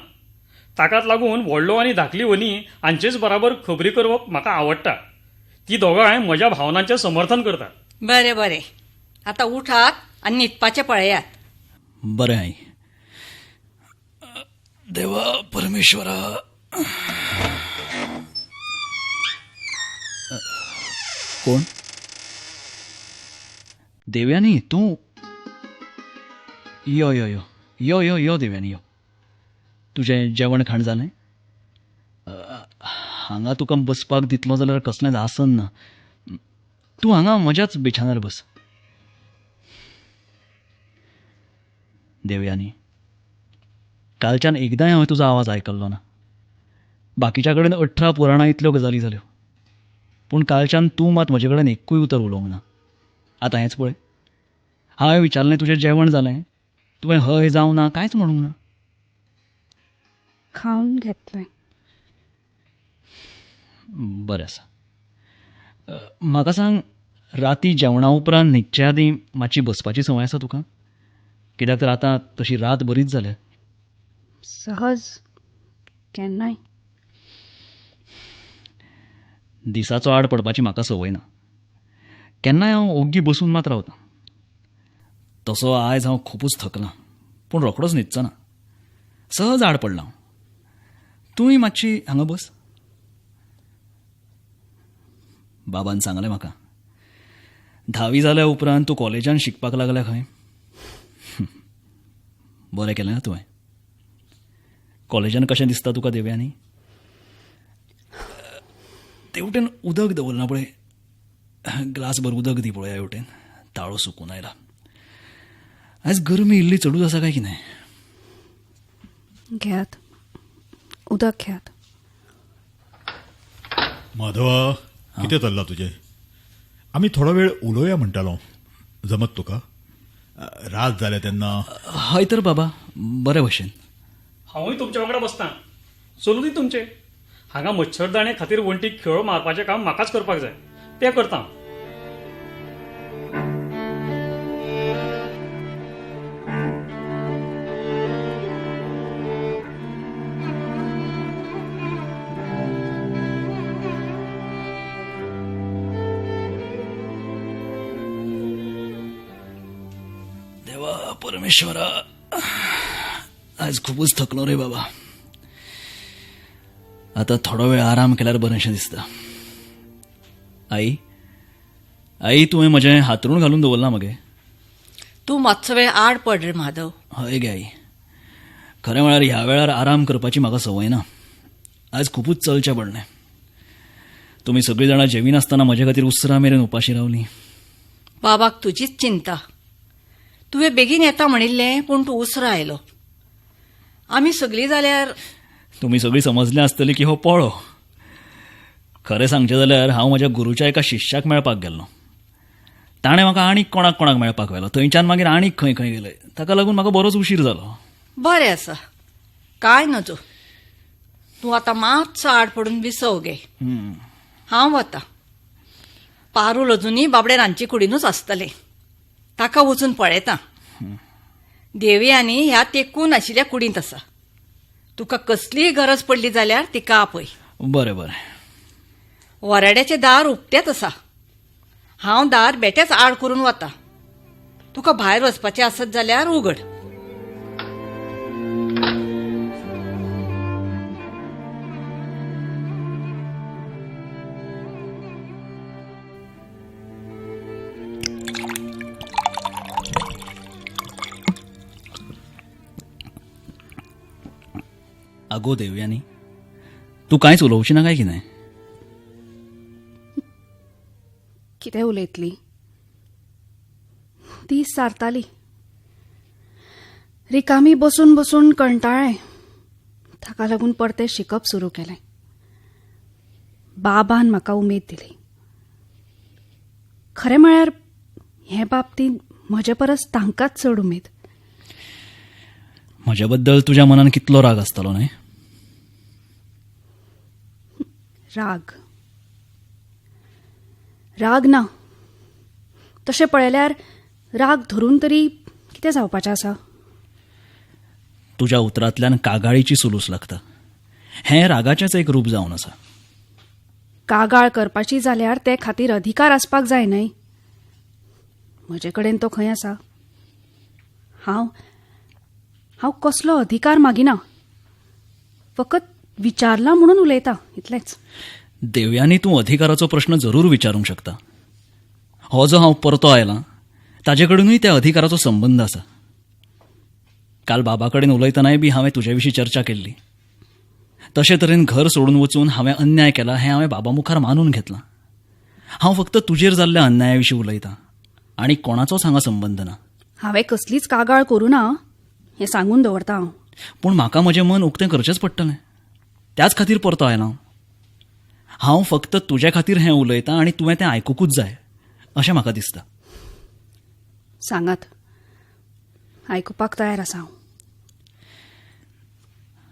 ताकाच लागून व्हडलो आनी धाकली व्हनी हांचेच बराबर खबरी करप म्हाका आवडटा. ती दोगांय म्हज्या भावनांचें समर्थन करतात. बरें बरें, आतां उठात आनी न्हिदपाचें पळयात. बरें आई. देवा परमेश्वरा. कोण? देवयानी, तूं? यो यो यो यो यो यो देवयानी यो. तुजें जेवण खाण जालें? हांगा तुका बसपाक दितलो जाल्यार कसलेंच आसन ना. तूं हांगा म्हज्याच बिछानार बस. देवयानी, कालच्यान एकदांय हांवें तुजो आवाज आयकल्लो ना. बाकीच्या कडेन 18 पुराणां इतल्यो गजाली जाल्यो, पूण कालच्यान तूं मात म्हजे कडेन एक्कूय उतर उलोवंक ना. आतां हेंच पळय, हांवें विचारलें तुजें जेवण जालें, तुवें हय जावं ना कांयच म्हणूंक ना. खावन घेतलें. बरें आसा. म्हाका सांग, राती जेवणा उपरांत न्हिदचे आदीं मातशी बसपाची संवय आसा तुका? कित्याक तर आतां तशी रात बरीच जाल्या. सहज केन्नाय. दिसाचो आड पडपाची म्हाका संवय ना. केन्नाय हांव ओग्गी बसून मात रावतां. तसो आयज हांव खुबूच थकलां, पूण रोखडोच न्हिदचो ना, सहज आड पडलां. तूंय मातशी हांगा बस. बाबान सांगलें म्हाका, 10वी जाल्या उपरांत तूं कॉलेजान शिकपाक लागल्या खंय. बरें केलें ना तुवें. कॉलेजान कशें दिसता तुका देवयानी? तेवटेन उदक दवरलां पळय, ग्लासभर उदक दी पळया हेवटेन, ताळो सुकून आयला. आयज गरमी इल्ली चडूच आसा काय कितें? घेयात उदक, घेयात. माधवा, कितें चल्लां तुजें? आमी थोडो वेळ उलोवया म्हणटालो, जमत तुका? रात जाल्या तेन्ना. हय तर बाबा, बरे भशेन. हांवूय तुमच्या वांगडा बसतां. चलूं दी तुमचें. हांगा मच्छरदाणे खातीर वण्टीक खेळ मारपाचें काम म्हाकाच करपाक जाय, तें करतां. देवा परमेश्वरा, आज खूबच थकलो रे बाबा. आता थोडो वेळ आराम केल्यार बरेंशें दिसता. आई, आई, तुवें म्हजें हातरूण घालून दवरलां मगे. तूं मातसो वेळ आड पड रे माधव. हय गे आई, खरें म्हळ्यार ह्या वेळार आराम करपाची म्हाका संवय ना. आज खुबूच चलचें पडलें. तुमी सगळीं जाणां जेविनासतना म्हजे खातीर उसरां मेरेन उपाशी रावलीं. बाबाक तुजीच चिंता. तुवें बेगीन येता म्हणिल्लें, पूण तूं उसरां आयलो. आमी सगळीं जाल्यार तुमी सगळीं समजलें आसतली की हो पोळो. खरें सांगचें जाल्यार हांव म्हज्या गुरूच्या एका शिष्याक मेळपाक गेल्लो. ताणें म्हाका आनीक कोणाक कोणाक मेळपाक व्हेलो. थंयच्यान मागीर आनीक खंय खंय गेले. ताका लागून म्हाका बरोच उशीर जालो. बरें आसा, कांय नजो. तूं आतां मातसो आड पडून विसव घे. हांव वता. पारूल अजुनूय बाबडे रांदचे कुडीनूच आसतलें, ताका वचून पळयता. देवयानी ह्या तेकून आशिल्ल्या कुडींत आसा. तुका कसलीय गरज पडली जाल्यार तिका आपय. बरें बरें. वराड्याचें दार उक्तेंच आसा. हांव दार बेठेंच आड करून वता. तुका भायर वचपाचें आसत जाल्यार उगड. अगो देवयानी, तूं कांयच उलोवची ना काय कितें? कितें उलयतली? ती सारताली. रिकामी बसून बसून कंटाळ्ळें. ताका लागून परतें शिकप सुरू केलें. बाबान म्हाका उमेद दिली. खरें म्हळ्यार हे बाबतींत म्हजे परस तांकांच चड उमेद. म्हज्या बद्दल तुज्या मनान कितलो राग आसतलो न्हय? राग राग ना, तशें पळयल्यार राग धरून तरी कितें जावपाचें आसा? तुज्या उतरांतल्यान कागाळीची सुलूस लागता. हें रागाचेंच एक रूप जावन आसा. कागाळ करपाची जाल्यार ते खातीर अधिकार आसपाक जाय न्हय? म्हजे कडेन तो खंय आसा? हांव हांव कसलो अधिकार मागिना, फकत विचारला म्हणून उलयता इतलेंच. देवयानी, तूं अधिकाराचो प्रश्न जरूर विचारूंक शकता. हो जो हांव परतो आयला ताजे कडेनूय त्या अधिकाराचो संबंद आसा. काल बाबा कडेन उलयतनाय बी हांवें तुजे विशीं चर्चा केल्ली. तशे तरेन घर सोडून वचून हांवें अन्याय केला हें हांवें बाबा मुखार मानून घेतलां. हांव फक्त तुजेर जाल्ल्या अन्याया विशीं उलयतां आनी कोणाचोच हांगा संबंद ना. हांवें कसलीच कागाळ करूं ना हें सांगून दवरता हांव. पूण म्हाका म्हजें मन उक्तें करचेंच पडटलें, त्याच खातीर परतो आयला हांव. हांव फक्त तुजे खातीर हें उलयतां आनी तुवें तें आयकुकूच जाय अशें म्हाका दिसता. सांगात, आयकुपाक तयार आसा हांव.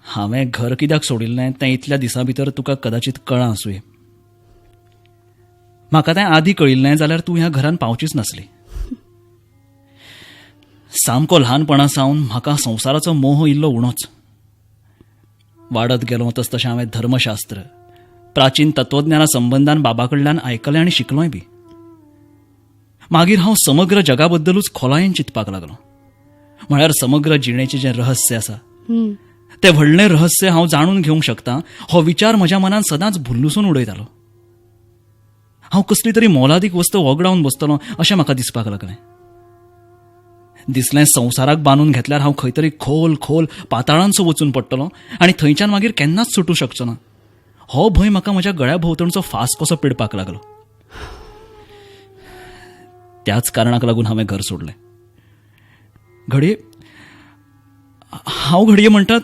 हांवें घर कित्याक सोडिल्लें तें इतल्या दिसां भितर तुका कदाचित कळ्ळां आसुये. म्हाका तें आदीं कळिल्लें जाल्यार तूं ह्या घरान पावचीच नासली. सामको ल्हानपणा सावन म्हाका संवसाराचो मोह इल्लो उणोच. वाडत गेलो तस तशें हांवें धर्मशास्त्र, प्राचीन तत्वज्ञाना संबंदान बाबा कडल्यान आयकलें आनी शिकलोय बी. मागीर हांव समग्र जगाबद्दलूच खोलायेन चिंतपाक लागलो. म्हळ्यार समग्र जिणेचें जें रहस्य आसा तें व्हडलें रहस्य हांव जाणून घेवंक शकता हो विचार म्हज्या मनान सदांच भुल्लुसून उडयतालो. हांव कसली तरी मोलादीक वस्त वगडावन बसतलो अशें म्हाका दिसपाक लागलें. दिसलें संवसाराक बांदून घेतल्यार हांव खंय तरी खोल खोल पाताळांसो वचून पडटलो आनी थंयच्यान मागीर केन्नाच सुटूं शकचो ना. हो भंय म्हाका म्हज्या गळ्या भोंवतणचो फास कसो पिडपाक लागलो. त्याच कारणाक लागून हांवें घर सोडलें. घडये हांव घडये म्हणटा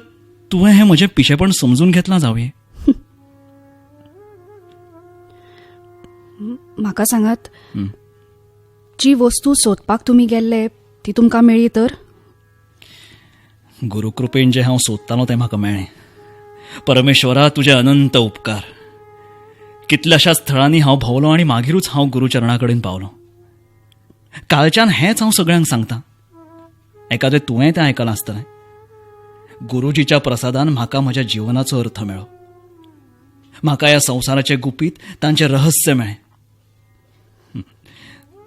तुवें हें म्हजें पिशेपण समजून घेतलां जावये. म्हाका सांगात, जी वस्तू सोदपाक तुमी गेल्ले ती तुमकां मेळ्ळी तर? गुरुकृपेन जें हांव सोदतालो तें म्हाका मेळ्ळें. परमेश्वरा, तुजे अनंत उपकार. कितल्याशाच थळांनी हांव भोंवलो आनी मागीरूच हांव गुरुचरणा कडेन पावलो. कालच्यान हेंच हांव सगळ्यांक सांगतां. एकाद्रें तुवेंय तें आयकलां आसतलें. गुरुजीच्या प्रसादान म्हाका म्हज्या जिवनाचो अर्थ मेळ्ळो. म्हाका ह्या संवसाराचें गुपीत, तांचें रहस्य मेळ्ळें.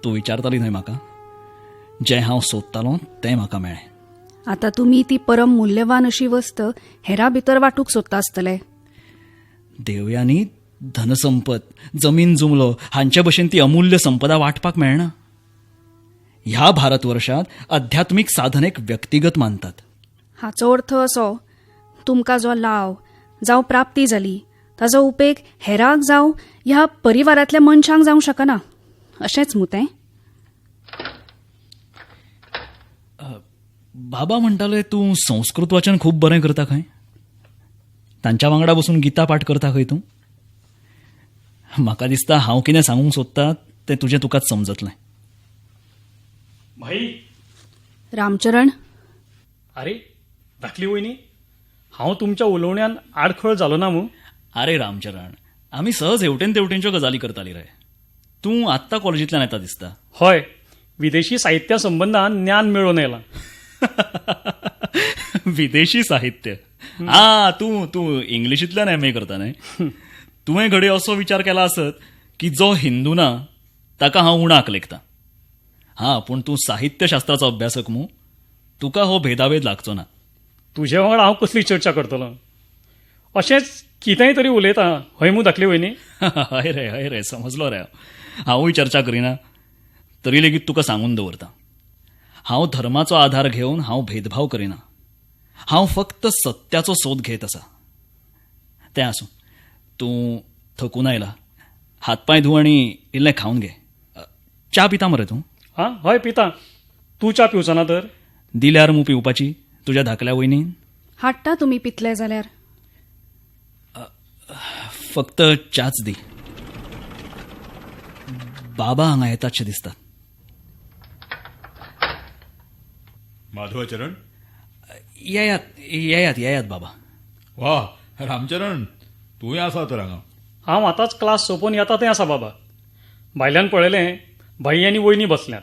तूं विचारताली न्हय म्हाका, जें हांव सोदतालों तें म्हाका मेळ्ळें. आतां तुमी ती परम मूल्यवान अशी वस्त हेरा भितर वांटूंक सोदता आसतले. देवयानी, धनसंपत, जमीन जुमलो हांचे भशेन ती अमूल्य संपदा वांटपाक मेळना. ह्या भारतवर्षांत अध्यात्मीक साधनेक व्यक्तिगत मानतात. हाचो अर्थ असो, तुमकां जो लाव जावं प्राप्ती जाली ताजो उपेग हेरांक जावं ह्या परिवारांतल्या मनशांक जावंक शकना, अशेंच मू तें? बाबा म्हणटाले तूं संस्कृत वाचन खूब बरें करता खंय. तांच्या वांगडा बसून गीता पाठ करता खंय तूं. म्हाका दिसता हांव कितें सांगूंक सोदता तें तुजें तुकाच समजतलें. भाई रामचरण. अरे धाकली वयनी, हांव तुमच्या उलोवण्यान आडखळ जालो ना मू? अरे रामचरण, आमी सहज हेवटेन तेवटेनच्यो गजाली करताली रे. तूं आत्तां कॉलेजींतल्यान येता दिसता. हय, विदेशी साहित्या संबंदान ज्ञान मेळोवन आयलां. विदेशी साहित्य? आ, तूं तूं इंग्लिशींतल्यान एम ए करता न्हय? तुवें घडये असो विचार केला आसत की जो हिंदू ना ताका हांव उणाक लेखता. हा, पूण तूं साहित्यशास्त्राचो अभ्यासक मू, तुका हो भेदाभेद लागचो ना. तुजे वांगडा हांव कसली चर्चा करतलो? अशेंच कितेंय तरी उलयता हय मू धाकली वयनी? हय रे, हय रे, समजलो रे. हांवूय चर्चा करिना तरी लेगीत तुका सांगून दवरता, हांव धर्माचो आधार घेवन हांव भेदभाव करिना. हांव फक्त सत्याचो सोद घेत आसा. तें आसूं, तूं थकून आयला, हातपांय धू आनी इल्लें खावन घे. च्या पिता मरे तूं? आं हय पिता. तूं च्या पिवचो ना तर? दिल्यार मू पिवपाची तुज्या धाकल्या वयनीन. हाडटा तुमी पितले जाल्यार. फक्त च्याच दी. बाबा हांगा येतातशे दिसतात. माधवाचरण. येयात येयात येयात बाबा. वा रामचरण, तूंय आसा तर हांगा? हांव आतांच क्लास सोंपोवन येता थंय आसा बाबा. भायल्यान पळयलें भाई आनी वयनी बसल्यात.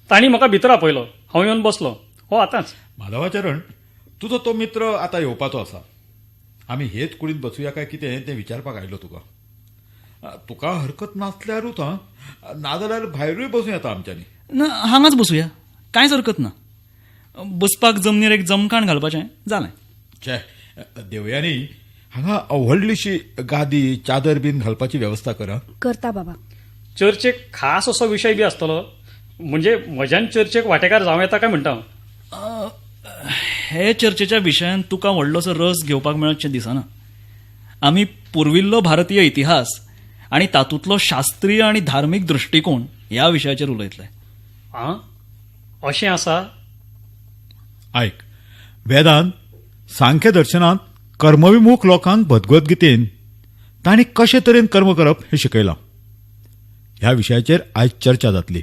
तांणी म्हाका भितर आपयलो, हांव येवन बसलो. हो आतांच. माधवाचरण, तुजो तो मित्र आतां येवपाचो आसा. आमी हेच कुडींत बसुया काय कितें तें विचारपाक आयलो तुका. तुका हरकत नासल्यारूच हां, नाजाल्यार भायरूय बसूं येता आमच्यांनी. ना, हांगाच बसुया, कांयच हरकत ना. बसपाक जमनीर एक जमखाण घालपाचें जालें. छे देवयानी, हांगा व्हडलीशी गादी चादर बीन घालपाची वेवस्था करा. करता बाबा. चर्चेक खास असो विशय बी आसतलो, म्हणजे म्हज्यान चर्चेक वांटेकार जावं येता काय म्हणटा? हे चर्चेच्या विशयान तुका व्हडलोसो रस घेवपाक मेळतशें दिसना. आमी पुर्विल्लो भारतीय इतिहास आनी तातूंतलो शास्त्रीय आनी धार्मीक दृश्टिकोण ह्या विशयाचेर उलयतले. आं, अशें आसा? आयक, वेदांत सांख्य दर्शनांत कर्मविमुख लोकांक भगवद्गीतेन तांणी कशे तरेन कर्म करप हें शिकयलां. ह्या विशयाचेर आयज चर्चा जातली.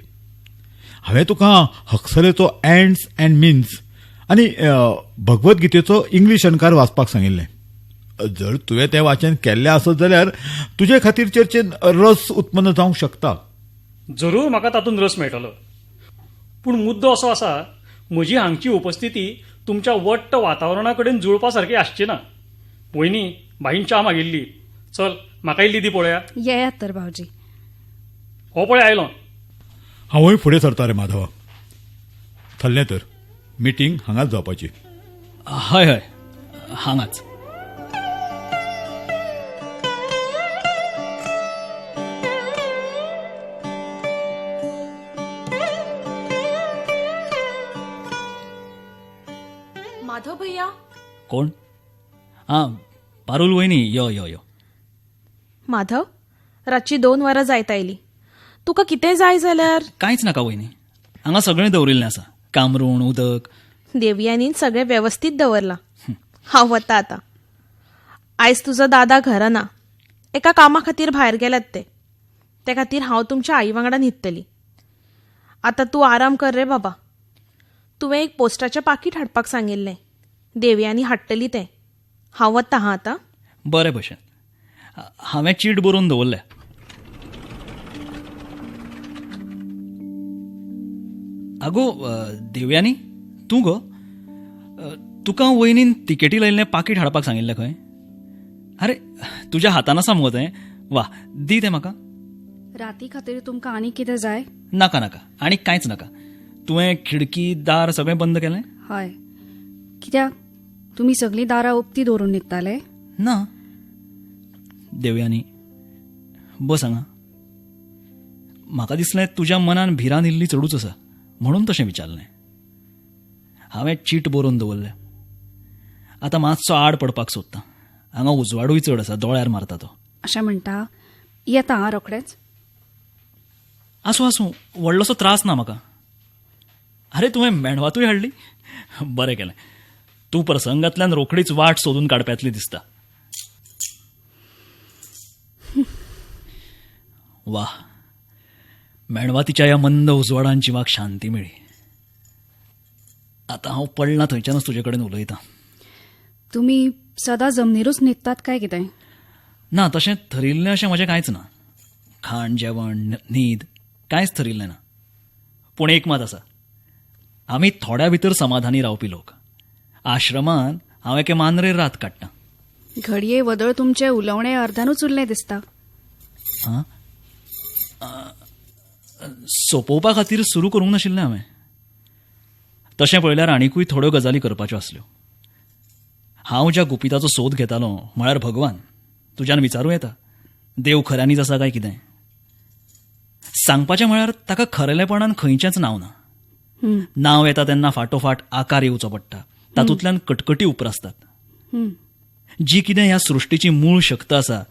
हांवें तुका हक्सलेचो एंड्स अँड मिन्स आनी भगवद्गीतेचो इंग्लीश अणकार वाचपाक सांगिल्लें. जर तुवें तें वाचन केल्लें आसत जाल्यार तुजे खातीर चर्चेन रस उत्पन्न जावंक शकता. जरूर म्हाका तातूंत रस मेळटलो. पूण मुद्दो असो आसा, म्हजी हांगची उपस्थिती तुमच्या वट्ट वातावरणा कडेन जुळपा सारकी आसची ना. वयनी, भाईन च्या मागिल्ली, चल म्हाका इल्ली दी पळोवया. येयात तर भावजी. हो पळय आयलो. हांवूय फुडें सरता रे माधवा. थल्लें तर, मिटींग हांगाच जावपाची. हय हय, हांगाच. माधव भैया. कोण? आं, पारुल वयनी, यो यो यो. माधव, रातची 2 वरां जायत आयली. तुका कितें जाय जाल्यार? कांयच नाका वयनी, हांगा सगळें दवरिल्लें आसा, कामरूण, उदक. देवयानीन सगळें वेवस्थीत दवरलां. हांव वता आतां. आयज तुजो दादा घरा ना, एका कामा खातीर भायर गेल्यात ते. ते खातीर हांव तुमच्या आई वांगडा न्हिदतली. आतां तूं आराम कर रे बाबा. तुवें एक पोस्टाचें पाकीट हाडपाक सांगिल्लें, देवयानी हाडटली तें. हांव वता हां आतां. बरें भशेन, हांवें चीट बरोवन दवरल्या. आगो देवयानी, तूं गो, तुका वयनीन तिकेटी लायिल्लें पाकीट हाडपाक सांगिल्लें खंय? आरे तुज्या हातान आसा मुगो तें. वा, दी तें म्हाका. राती खातीर तुमकां आनी कितें जाय? नाका नाका, आनी कांयच नाका. तुवें खिडकी दार सगळें बंद केलें? हय. कित्याक, तुमी सगळीं दारां उक्ती दवरून न्हिदताले? ना. देवयानी, बस हांगा. म्हाका दिसलें तुज्या मनान भिरांत इल्ली चडूच आसा म्हणून तशें विचारलें. हांवें चीट बरोवन दवरल्या. आतां मातसो आड पडपाक सोदता. हांगा उजवाडूय चड आसा, दोळ्यार मारता तो. अशें म्हणटा? येता हां रोखडेंच. आसूं आसूं, व्हडलोसो त्रास ना म्हाका. आरे तुवें मेणवातूय हाडली, बरें केलें. तूं प्रसंगांतल्यान रोखडीच वाट सोदून काडप्यांतली दिसता. वा, मेणवातीच्या ह्या मंद उजवाडान जिवाक शांती मेळ्ळी. आतां हांव पडलां थंयच्यानच तुजे कडेन उलयतां. तुमी सदां जमनीरूच न्हिदतात काय कितें? ना, तशें थरिल्लें अशें म्हजें कांयच ना. खाण, जेवण, न्हीद कांयच थरिल्लें ना. पूण एक मात आसा, आमी थोड्या भितर समाधानी रावपी लोक. आश्रमांत हांव एके मांद्रेर रात काडटां. घडये वदळ तुमचें उलोवणें अर्दानूच उरलें दिसता. सोंपोवपा खातीर सुरू करूंक नाशिल्लें हांवें. तशें पळयल्यार आनिकूय थोड्यो गजाली करपाच्यो आसल्यो. हांव ज्या गुपिताचो सोद घेतालो म्हळ्यार भगवान, तुज्यान विचारूं येता देव खऱ्यांनीच आसा काय कितें. सांगपाचें म्हळ्यार ताका खरेलेपणान खंयचेंच नांव ना. नांव येता तेन्ना फाटोफाट आकार येवचो पडटा, तातूंतल्यान कटकटी उप्रासतात. जी कितें ह्या सृश्टीची मूळ शक्त आसा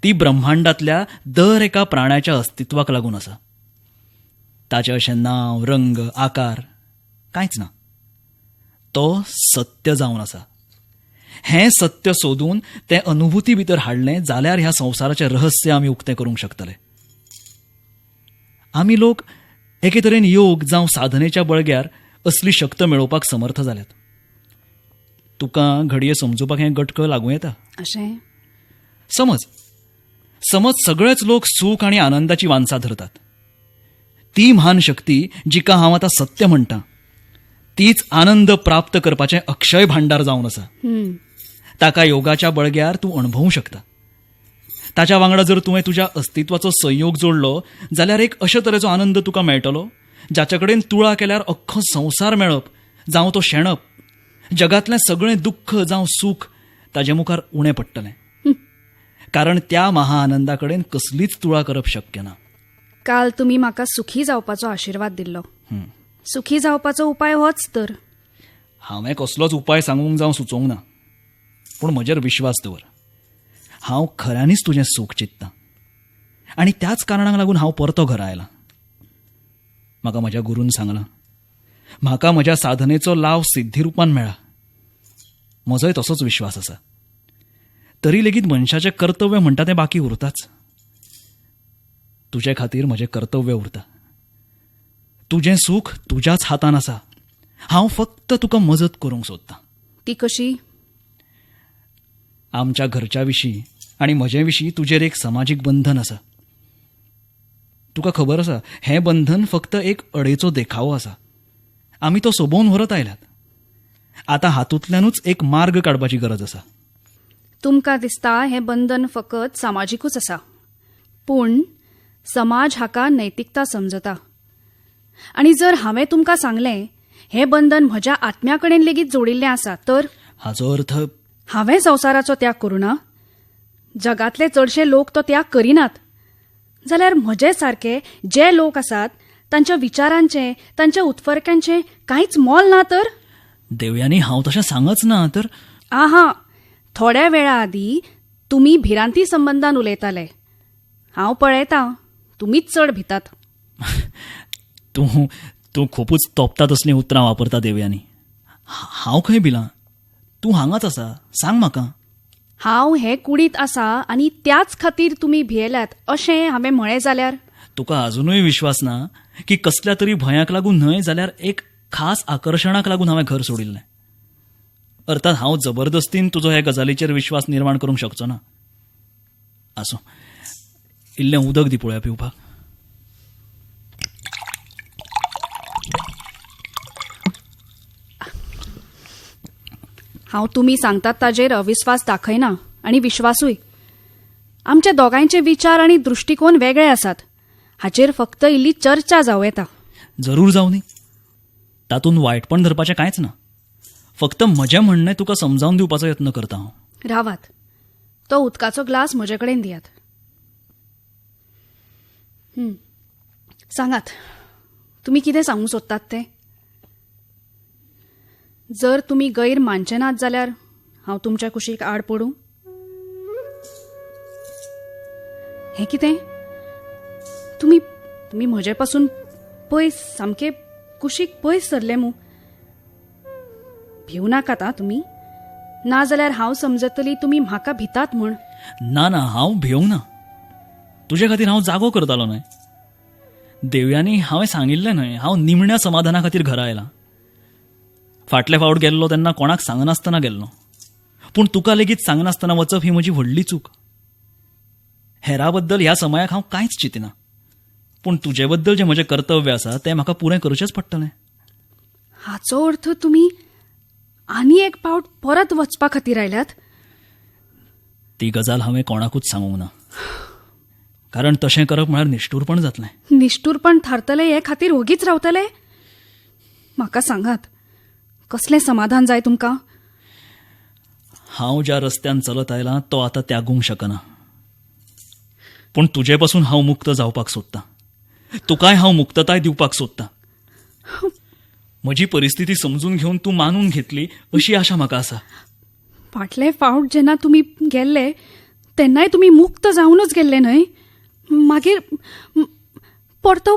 ती ब्रह्मांडांतल्या दर एका प्राण्याच्या अस्तित्वाक लागून आसा. ताचें अशें नांव, रंग, आकार कांयच ना. तो सत्य जावन आसा. हें सत्य सोदून तें अनुभूती भितर हाडलें जाल्यार ह्या संवसाराचें रहस्य आमी उक्तें करूंक शकतले. आमी लोक एके तरेन योग जावं साधनेच्या बळग्यार असली शक्त मेळोवपाक समर्थ जाल्यात. तुका घडये समजुपाक हें गटकं लागूं येता. अशें समज समज सगळेच लोक सूख आनी आनंदाची वान्सा धरतात. ती म्हान शक्ती जिका हांव आतां सत्य म्हणटा तीच आनंद प्राप्त करपाचें अक्षय भांडार जावन आसा. ताका योगाच्या बळग्यार तूं अणभवूं शकता. ताच्या वांगडा जर तुवें तुज्या अस्तित्वाचो संयोग जोडलो जाल्यार एक अशे तरेचो आनंद तुका मेळटलो जाच्या कडेन तुळा केल्यार अख्खो संवसार मेळप जावं तो शेणप, जगांतलें सगळें दुख्ख जावं सूख ताजे मुखार उणें पडटलें. कारण त्या महाआनंदा कडेन कसलीच तुळा करप शक्य ना. काल तुमी म्हाका सुखी जावपाचो आशिर्वाद दिल्लो. सुखी जावपाचो उपाय होच तर. हांवें कसलोच उपाय सांगूंक जावं सुचोवंक ना, पूण म्हजेर विश्वास दवर. हांव खऱ्यांनीच तुजें सूख चिंतता. आनी त्याच कारणाक लागून हांव परतो घरा आयलां. म्हाका म्हज्या गुरून सांगलां, म्हाका म्हज्या साधनेचो लाव सिद्धी रुपान मेळ्ळा. म्हजोय तसोच विश्वास आसा. तरी लेगीत मनशाचें कर्तव्य म्हणटा तें बाकी उरताच. तुजे खातीर म्हजें कर्तव्य उरता. तुजें सूख तुज्याच हातान आसा. हांव फक्त तुका मजत करूंक सोदतां. ती कशी? आमच्या घरच्या विशीं आनी म्हजे विशीं तुजेर एक समाजीक बंधन आसा. तुका खबर आसा, हें बंधन फक्त एक अडेचो देखावो आसा. आमी तो सोबोवन व्हरत आयल्यात. आतां हातूंतल्यानूच एक मार्ग काडपाची गरज आसा. तुमकां दिसता हें बंधन फकत सामाजिकूच आसा, पूण समाज हाका नैतिकता समजता. आनी जर हांवें तुमकां सांगलें हें बंधन म्हज्या आत्म्या कडेन लेगीत जोडिल्लें आसा तर? हाचो अर्थ हांवें संवसाराचो त्याग करूं ना? जगांतले चडशे लोक तो त्याग करिनात. जाल्यार म्हजे सारके जे लोक आसात तांच्या विचारांचें, तांच्या उत्फर्क्यांचें कांयच मोल ना तर? देवयानी, हांव तशें सांगच ना तर. आहा, थोड्या वेळा आदीं तुमी भिरांती संबंदान उलयताले. हांव पळयतां तुमीच चड भितात. तूं तूं खुबूच तोपता तसलीं उतरां वापरता देवयानी. हांव खंय भिलां? तूं हांगाच आसा, सांग म्हाका. हांव हे कुडींत आसा आनी त्याच खातीर तुमी भियेल्यात अशें हांवें म्हळें जाल्यार? तुका अजुनूय विश्वास ना की कसल्या तरी भंयाक लागून न्हय जाल्यार एक खास आकर्शणाक लागून हांवें घर सोडिल्लें? अर्थात हांव जबरदस्तीन तुजो हे गजालीचेर विश्वास निर्माण करूंक शकचो ना. आसूं, इल्लें उदक दी पळोवया पिवपाक. हांव तुमी सांगतात ताजेर अविस्वास दाखयना आनी विश्वासूय. आमच्या दोगांयचे विचार आनी दृश्टिकोन वेगळे आसात, हाचेर फक्त इल्ली चर्चा जावं येता. जरूर जावं न्ही, तातूंत वायटपण धरपाचें कांयच ना. फक्त म्हजें म्हणणें तुका समजावन दिवपाचो यत्न करता हांव. रावात, तो उदकाचो ग्लास म्हजे कडेन दियात. सांगात, तुमी कितें सांगूंक सोदतात तें. जर तुमी गैर मानचे नात जाल्यार हांव तुमच्या कुशीक आड पडूं? हें कितें? तुमी तुमी म्हजे पासून पयस, सामके कुशीक पयस सरले मू. भिवू नाकात आं तुमी, नाजाल्यार हांव समजतली तुमी म्हाका भितात म्हूण. ना ना, हांव भिवंक ना. तुजे खातीर हांव जागो करतालो न्हय देवयानी. हांवें सांगिल्लें न्हय, हांव निमण्या समाधाना खातीर घरा आयलां. फाटले फावट गेल्लो तेन्ना कोणाक सांगनासतना गेल्लो, पूण तुका लेगीत सांगनासतना वचप ही म्हजी व्हडली चूक. हेरा बद्दल ह्या समयाक हांव कांयच चिंतिना, पूण तुजे बद्दल जें म्हजें कर्तव्य आसा तें म्हाका पुरें करचेंच पडटलें. हाचो अर्थ तुमी आनी एक पावट परत वचपा खातीर आयल्यात? ती गजाल हांवें कोणाकूच सांगूंक ना, कारण तशें करप म्हळ्यार निश्ठूरपण जातलें. निश्ठूरपण थारतलें हे खातीर ओगीच रावतले? म्हाका सांगात, कसलें समाधान जाय तुमकां? हांव ज्या रस्त्यान चलत आयलां तो आतां त्यागूंक शकना, पूण तुजे पासून हांव मुक्त जावपाक सोदतां. तुकाय हांव मुक्तताय दिवपाक सोदतां. म्हजी परिस्थिती समजून घेवन तूं मानून घेतली अशी आशा म्हाका आसा. फाटले फावट जेन्ना तुमी गेल्ले तेन्नाय तुमी मुक्त जावनूच गेल्ले न्हय? मागीर परतो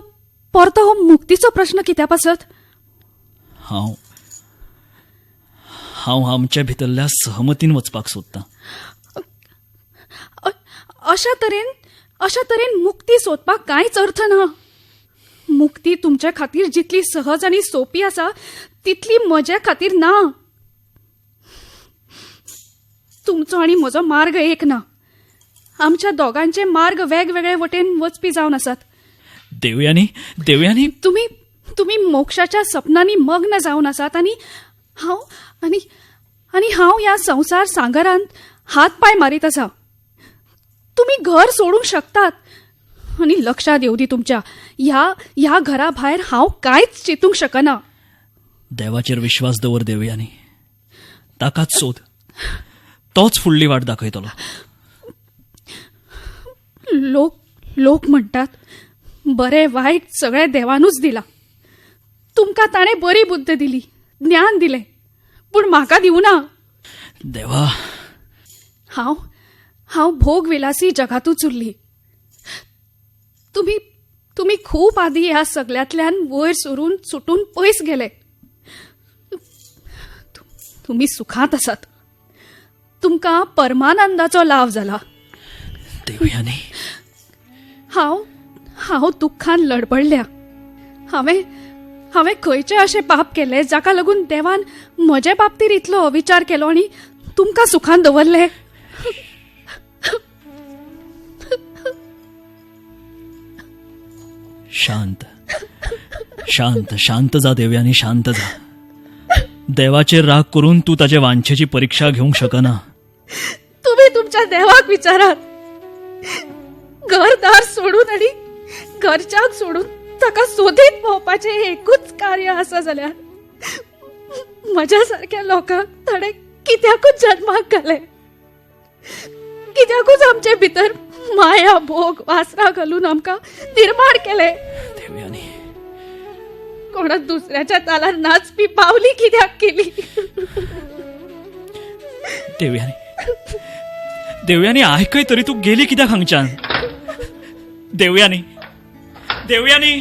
परतो हो मुक्तीचो प्रश्न कित्या पासत? हांव हांव आमच्या भितरल्या सहमतीन वचपाक सोदतां. अशा तरेन मुक्ती सोदपाक कांयच अर्थ ना. मुक्ती तुमच्या खातीर जितली सहज आनी सोपी आसा तितली म्हज्या खातीर ना. तुमचो आनी म्हजो मार्ग एक ना. आमच्या दोगांचे मार्ग वेगवेगळे वटेन वचपी जावन आसात. देवयानी, देवयानी, तुमी तुमी मोक्षाच्या सपनांनी मग्न जावन आसात आनी हांव आनी आनी हांव ह्या संवसार सांगारांत हात पांय मारीत आसा. तुमी घर सोडूंक शकतात आनी लक्षात येवं दी तुमच्या, ह्या ह्या घरा भायर हांव कांयच चिंतूंक शकना. देवाचेर विश्वास दवर देवयानी, ताकाच सोद, तोच फुडली वाट दाखयतलो. लोक लोक म्हणटात बरें वायट सगळें देवानूच दिलां. तुमकां ताणें बरी बुद्द दिली, ज्ञान दिलें, पूण म्हाका दिवना. देवा, हांव हांव भोग विलासी जगातूच उरली. तुमी तुमी खूब आदी ह्या सगल्यांतल्यान वयर सरून सुटून पयस गेले. तुमी सुखांत आसात. तुमकां परमानंदाचो लाव जाला. देवयानी, हांव हांव दुख्खान लडबडल्या. हांवें हांवें खंयचें अशें पाप केलें जाका लागून देवान म्हजे बाबतीर इतलो अविचार केलो आनी तुमकां सुखान दवरले? शांत शांत शांत जा देवयानी, शांत जा. देवाचेर राग करून तूं ताजे वांछेची परीक्षा घेवंक शकना. तुमी तुमच्या देवाक विचारात. घरदार सोडून आनी घरच्यांक सोडून ताका सोदीत भोंवपाचें एकूच कार्य आसा जाल्यार म्हज्या सारक्या लोकांक ताणें कित्याकूच जन्माक घालें? कित्याकूच आमचे भितर माया भोग वासरा घालून आमकां निर्माण केलें? देवयानी, कोणा दुसऱ्याच्या तालार नाचपी पावली कित्याक केली? देवयानी, देवयानी आयकय तरी, तूं गेली कित्याक हांगच्यान? देवयानी, देवयानी.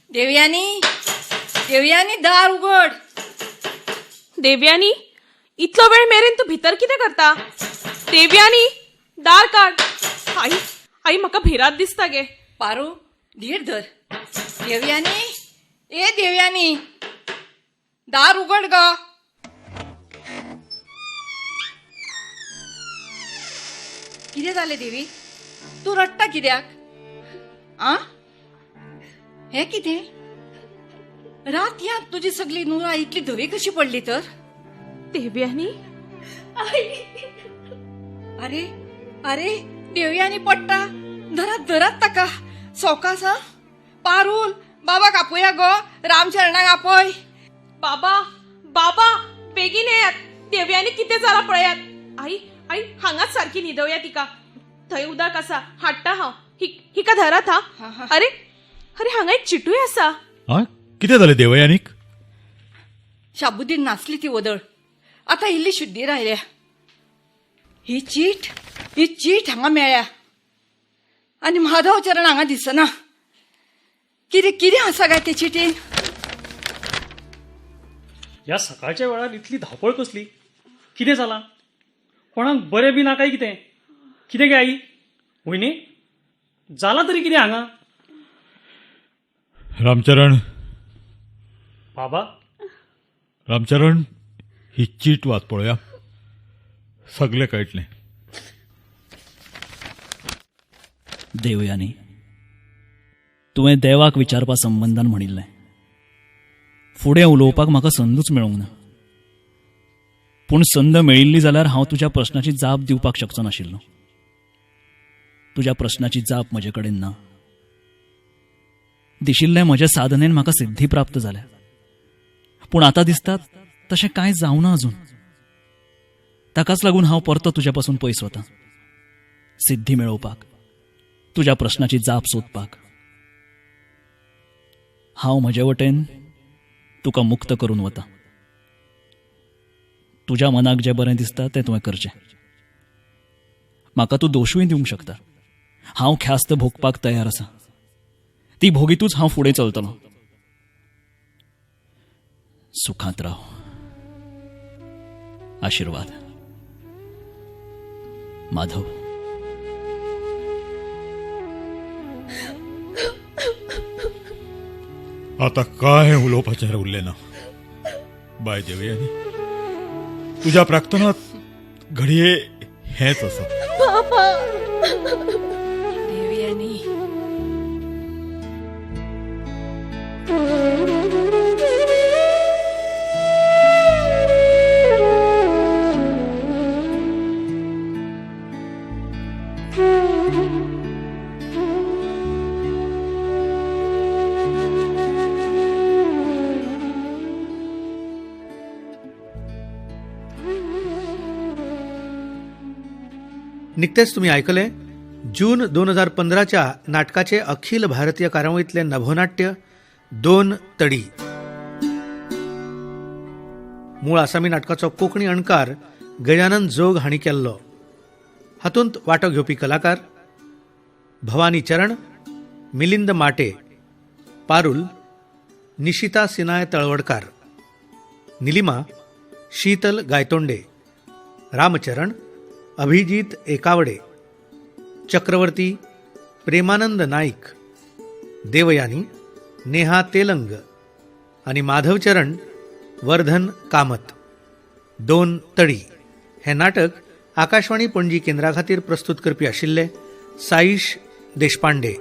देवयानी, देवयानी, दार उगड. देवयानी, इतलो वेळ मेरेन तूं भितर कितें करता? देवयानी, दार काड. आई, आई, म्हाका भिरांत दिसता गे. पारू, धीर धर. देवयानी, ए देवयानी, दार उगड ग. कितें जालें देवी? तूं रडटा कित्याक? आ, हें कितें? रात यात तुजी सगली नुरा इतली धवी कशी पडली तर? देवयानी, अरे अरे, देवयानी पडटा. धरात धरात ताका सवकास. हा पारूल, बाबाक आपोया गो. रामचरणाक आपय. बाबा, बाबा, बेगीन येयात. देवयानी कितें जालां पळयात. आई, आई, हांगाच सारकी न्हिदोवया तिका. थंय उदक आसा, हाडटा हांव. हिका धरात. हा, अरे अरे, हांगा एक चिटूय आसा. कितें जालें देवयानीक? शाबुद्दीन नासली ती वदळ, आतां इल्ली शुद्धीर आयल्या. ही चीट, ही चीट हांगा मेळ्ळ्या आनी माधव चरण हांगा दिसना. कितें कितें आसा काय ते चिटीन? ह्या सकाळच्या वेळार इतली धांवपळ कसली? कितें जालां? कोणाक बरें बी ना काय कितें? कितें गे आई, वयनी, जालां तरी कितें हांगा? रामचरण. बाबा. रामचरण, ही चीट वाच पळोवया, सगळें कळटलें. देवयानी, तुवें देवाक विचारपा संबंदान म्हणिल्लें. फुडें उलोवपाक म्हाका संदूच मेळूंक ना. पूण संद मेळिल्ली जाल्यार हांव तुज्या प्रश्नाची जाप दिवपाक शकचो नाशिल्लो. तुज्या प्रश्नाची जाप म्हजे कडेन ना. दिशिल्लें म्हजे साधनेन म्हाका सिद्धी प्राप्त जाल्या, पूण आतां दिसता तशें कांय जावना अजून. ताकाच लागून हांव परतो तुज्या पासून पयस वतां, सिद्धी मेळोवपाक, तुज्या प्रश्नाची जाप सोदपाक. हांव म्हजे वटेन तुका मुक्त करून वतां. तुज्या मनाक जें बरें दिसता तें तुवें करचें. म्हाका तूं दोशूय दिवंक शकता. हांव ख्यास्त भोगपाक तयार आसा. ती भोगीतूच हांव फुडें चलतलो. सुखांत राव. आशिर्वाद. माधव. आता काय उलोवपाचें उरलें ना बाय देवयानी. तुज्या प्रार्थनात घडये हेंच आसा. बाबा. देवयानी. निकतेच तुमी आयकलें जून 2015च्या नाटकाचे अखिल भारतीय कार्यावळींतलें नभोनाट्य दोन तडी. मूळ आसामी नाटकाचो कोंकणी अणकार गजानन जोग हांणी केल्लो. हातूंत वांटो घेवपी कलाकार भवानी चरण, मिलिंद माटे, पारुल, निशिता सिनाय तळवडकार, निलिमा, शीतल गायतोंडे, रामचरण, अभिजीत एकावडे, चक्रवर्ती, प्रेमानंद नाईक, देवयानी, नेहा तेलंग आनी माधवचरण वर्धन कामत. दोन तडी हें नाटक आकाशवाणी पणजी केंद्रा खातीर प्रस्तूत करपी आशिल्ले साईश देशपांडे.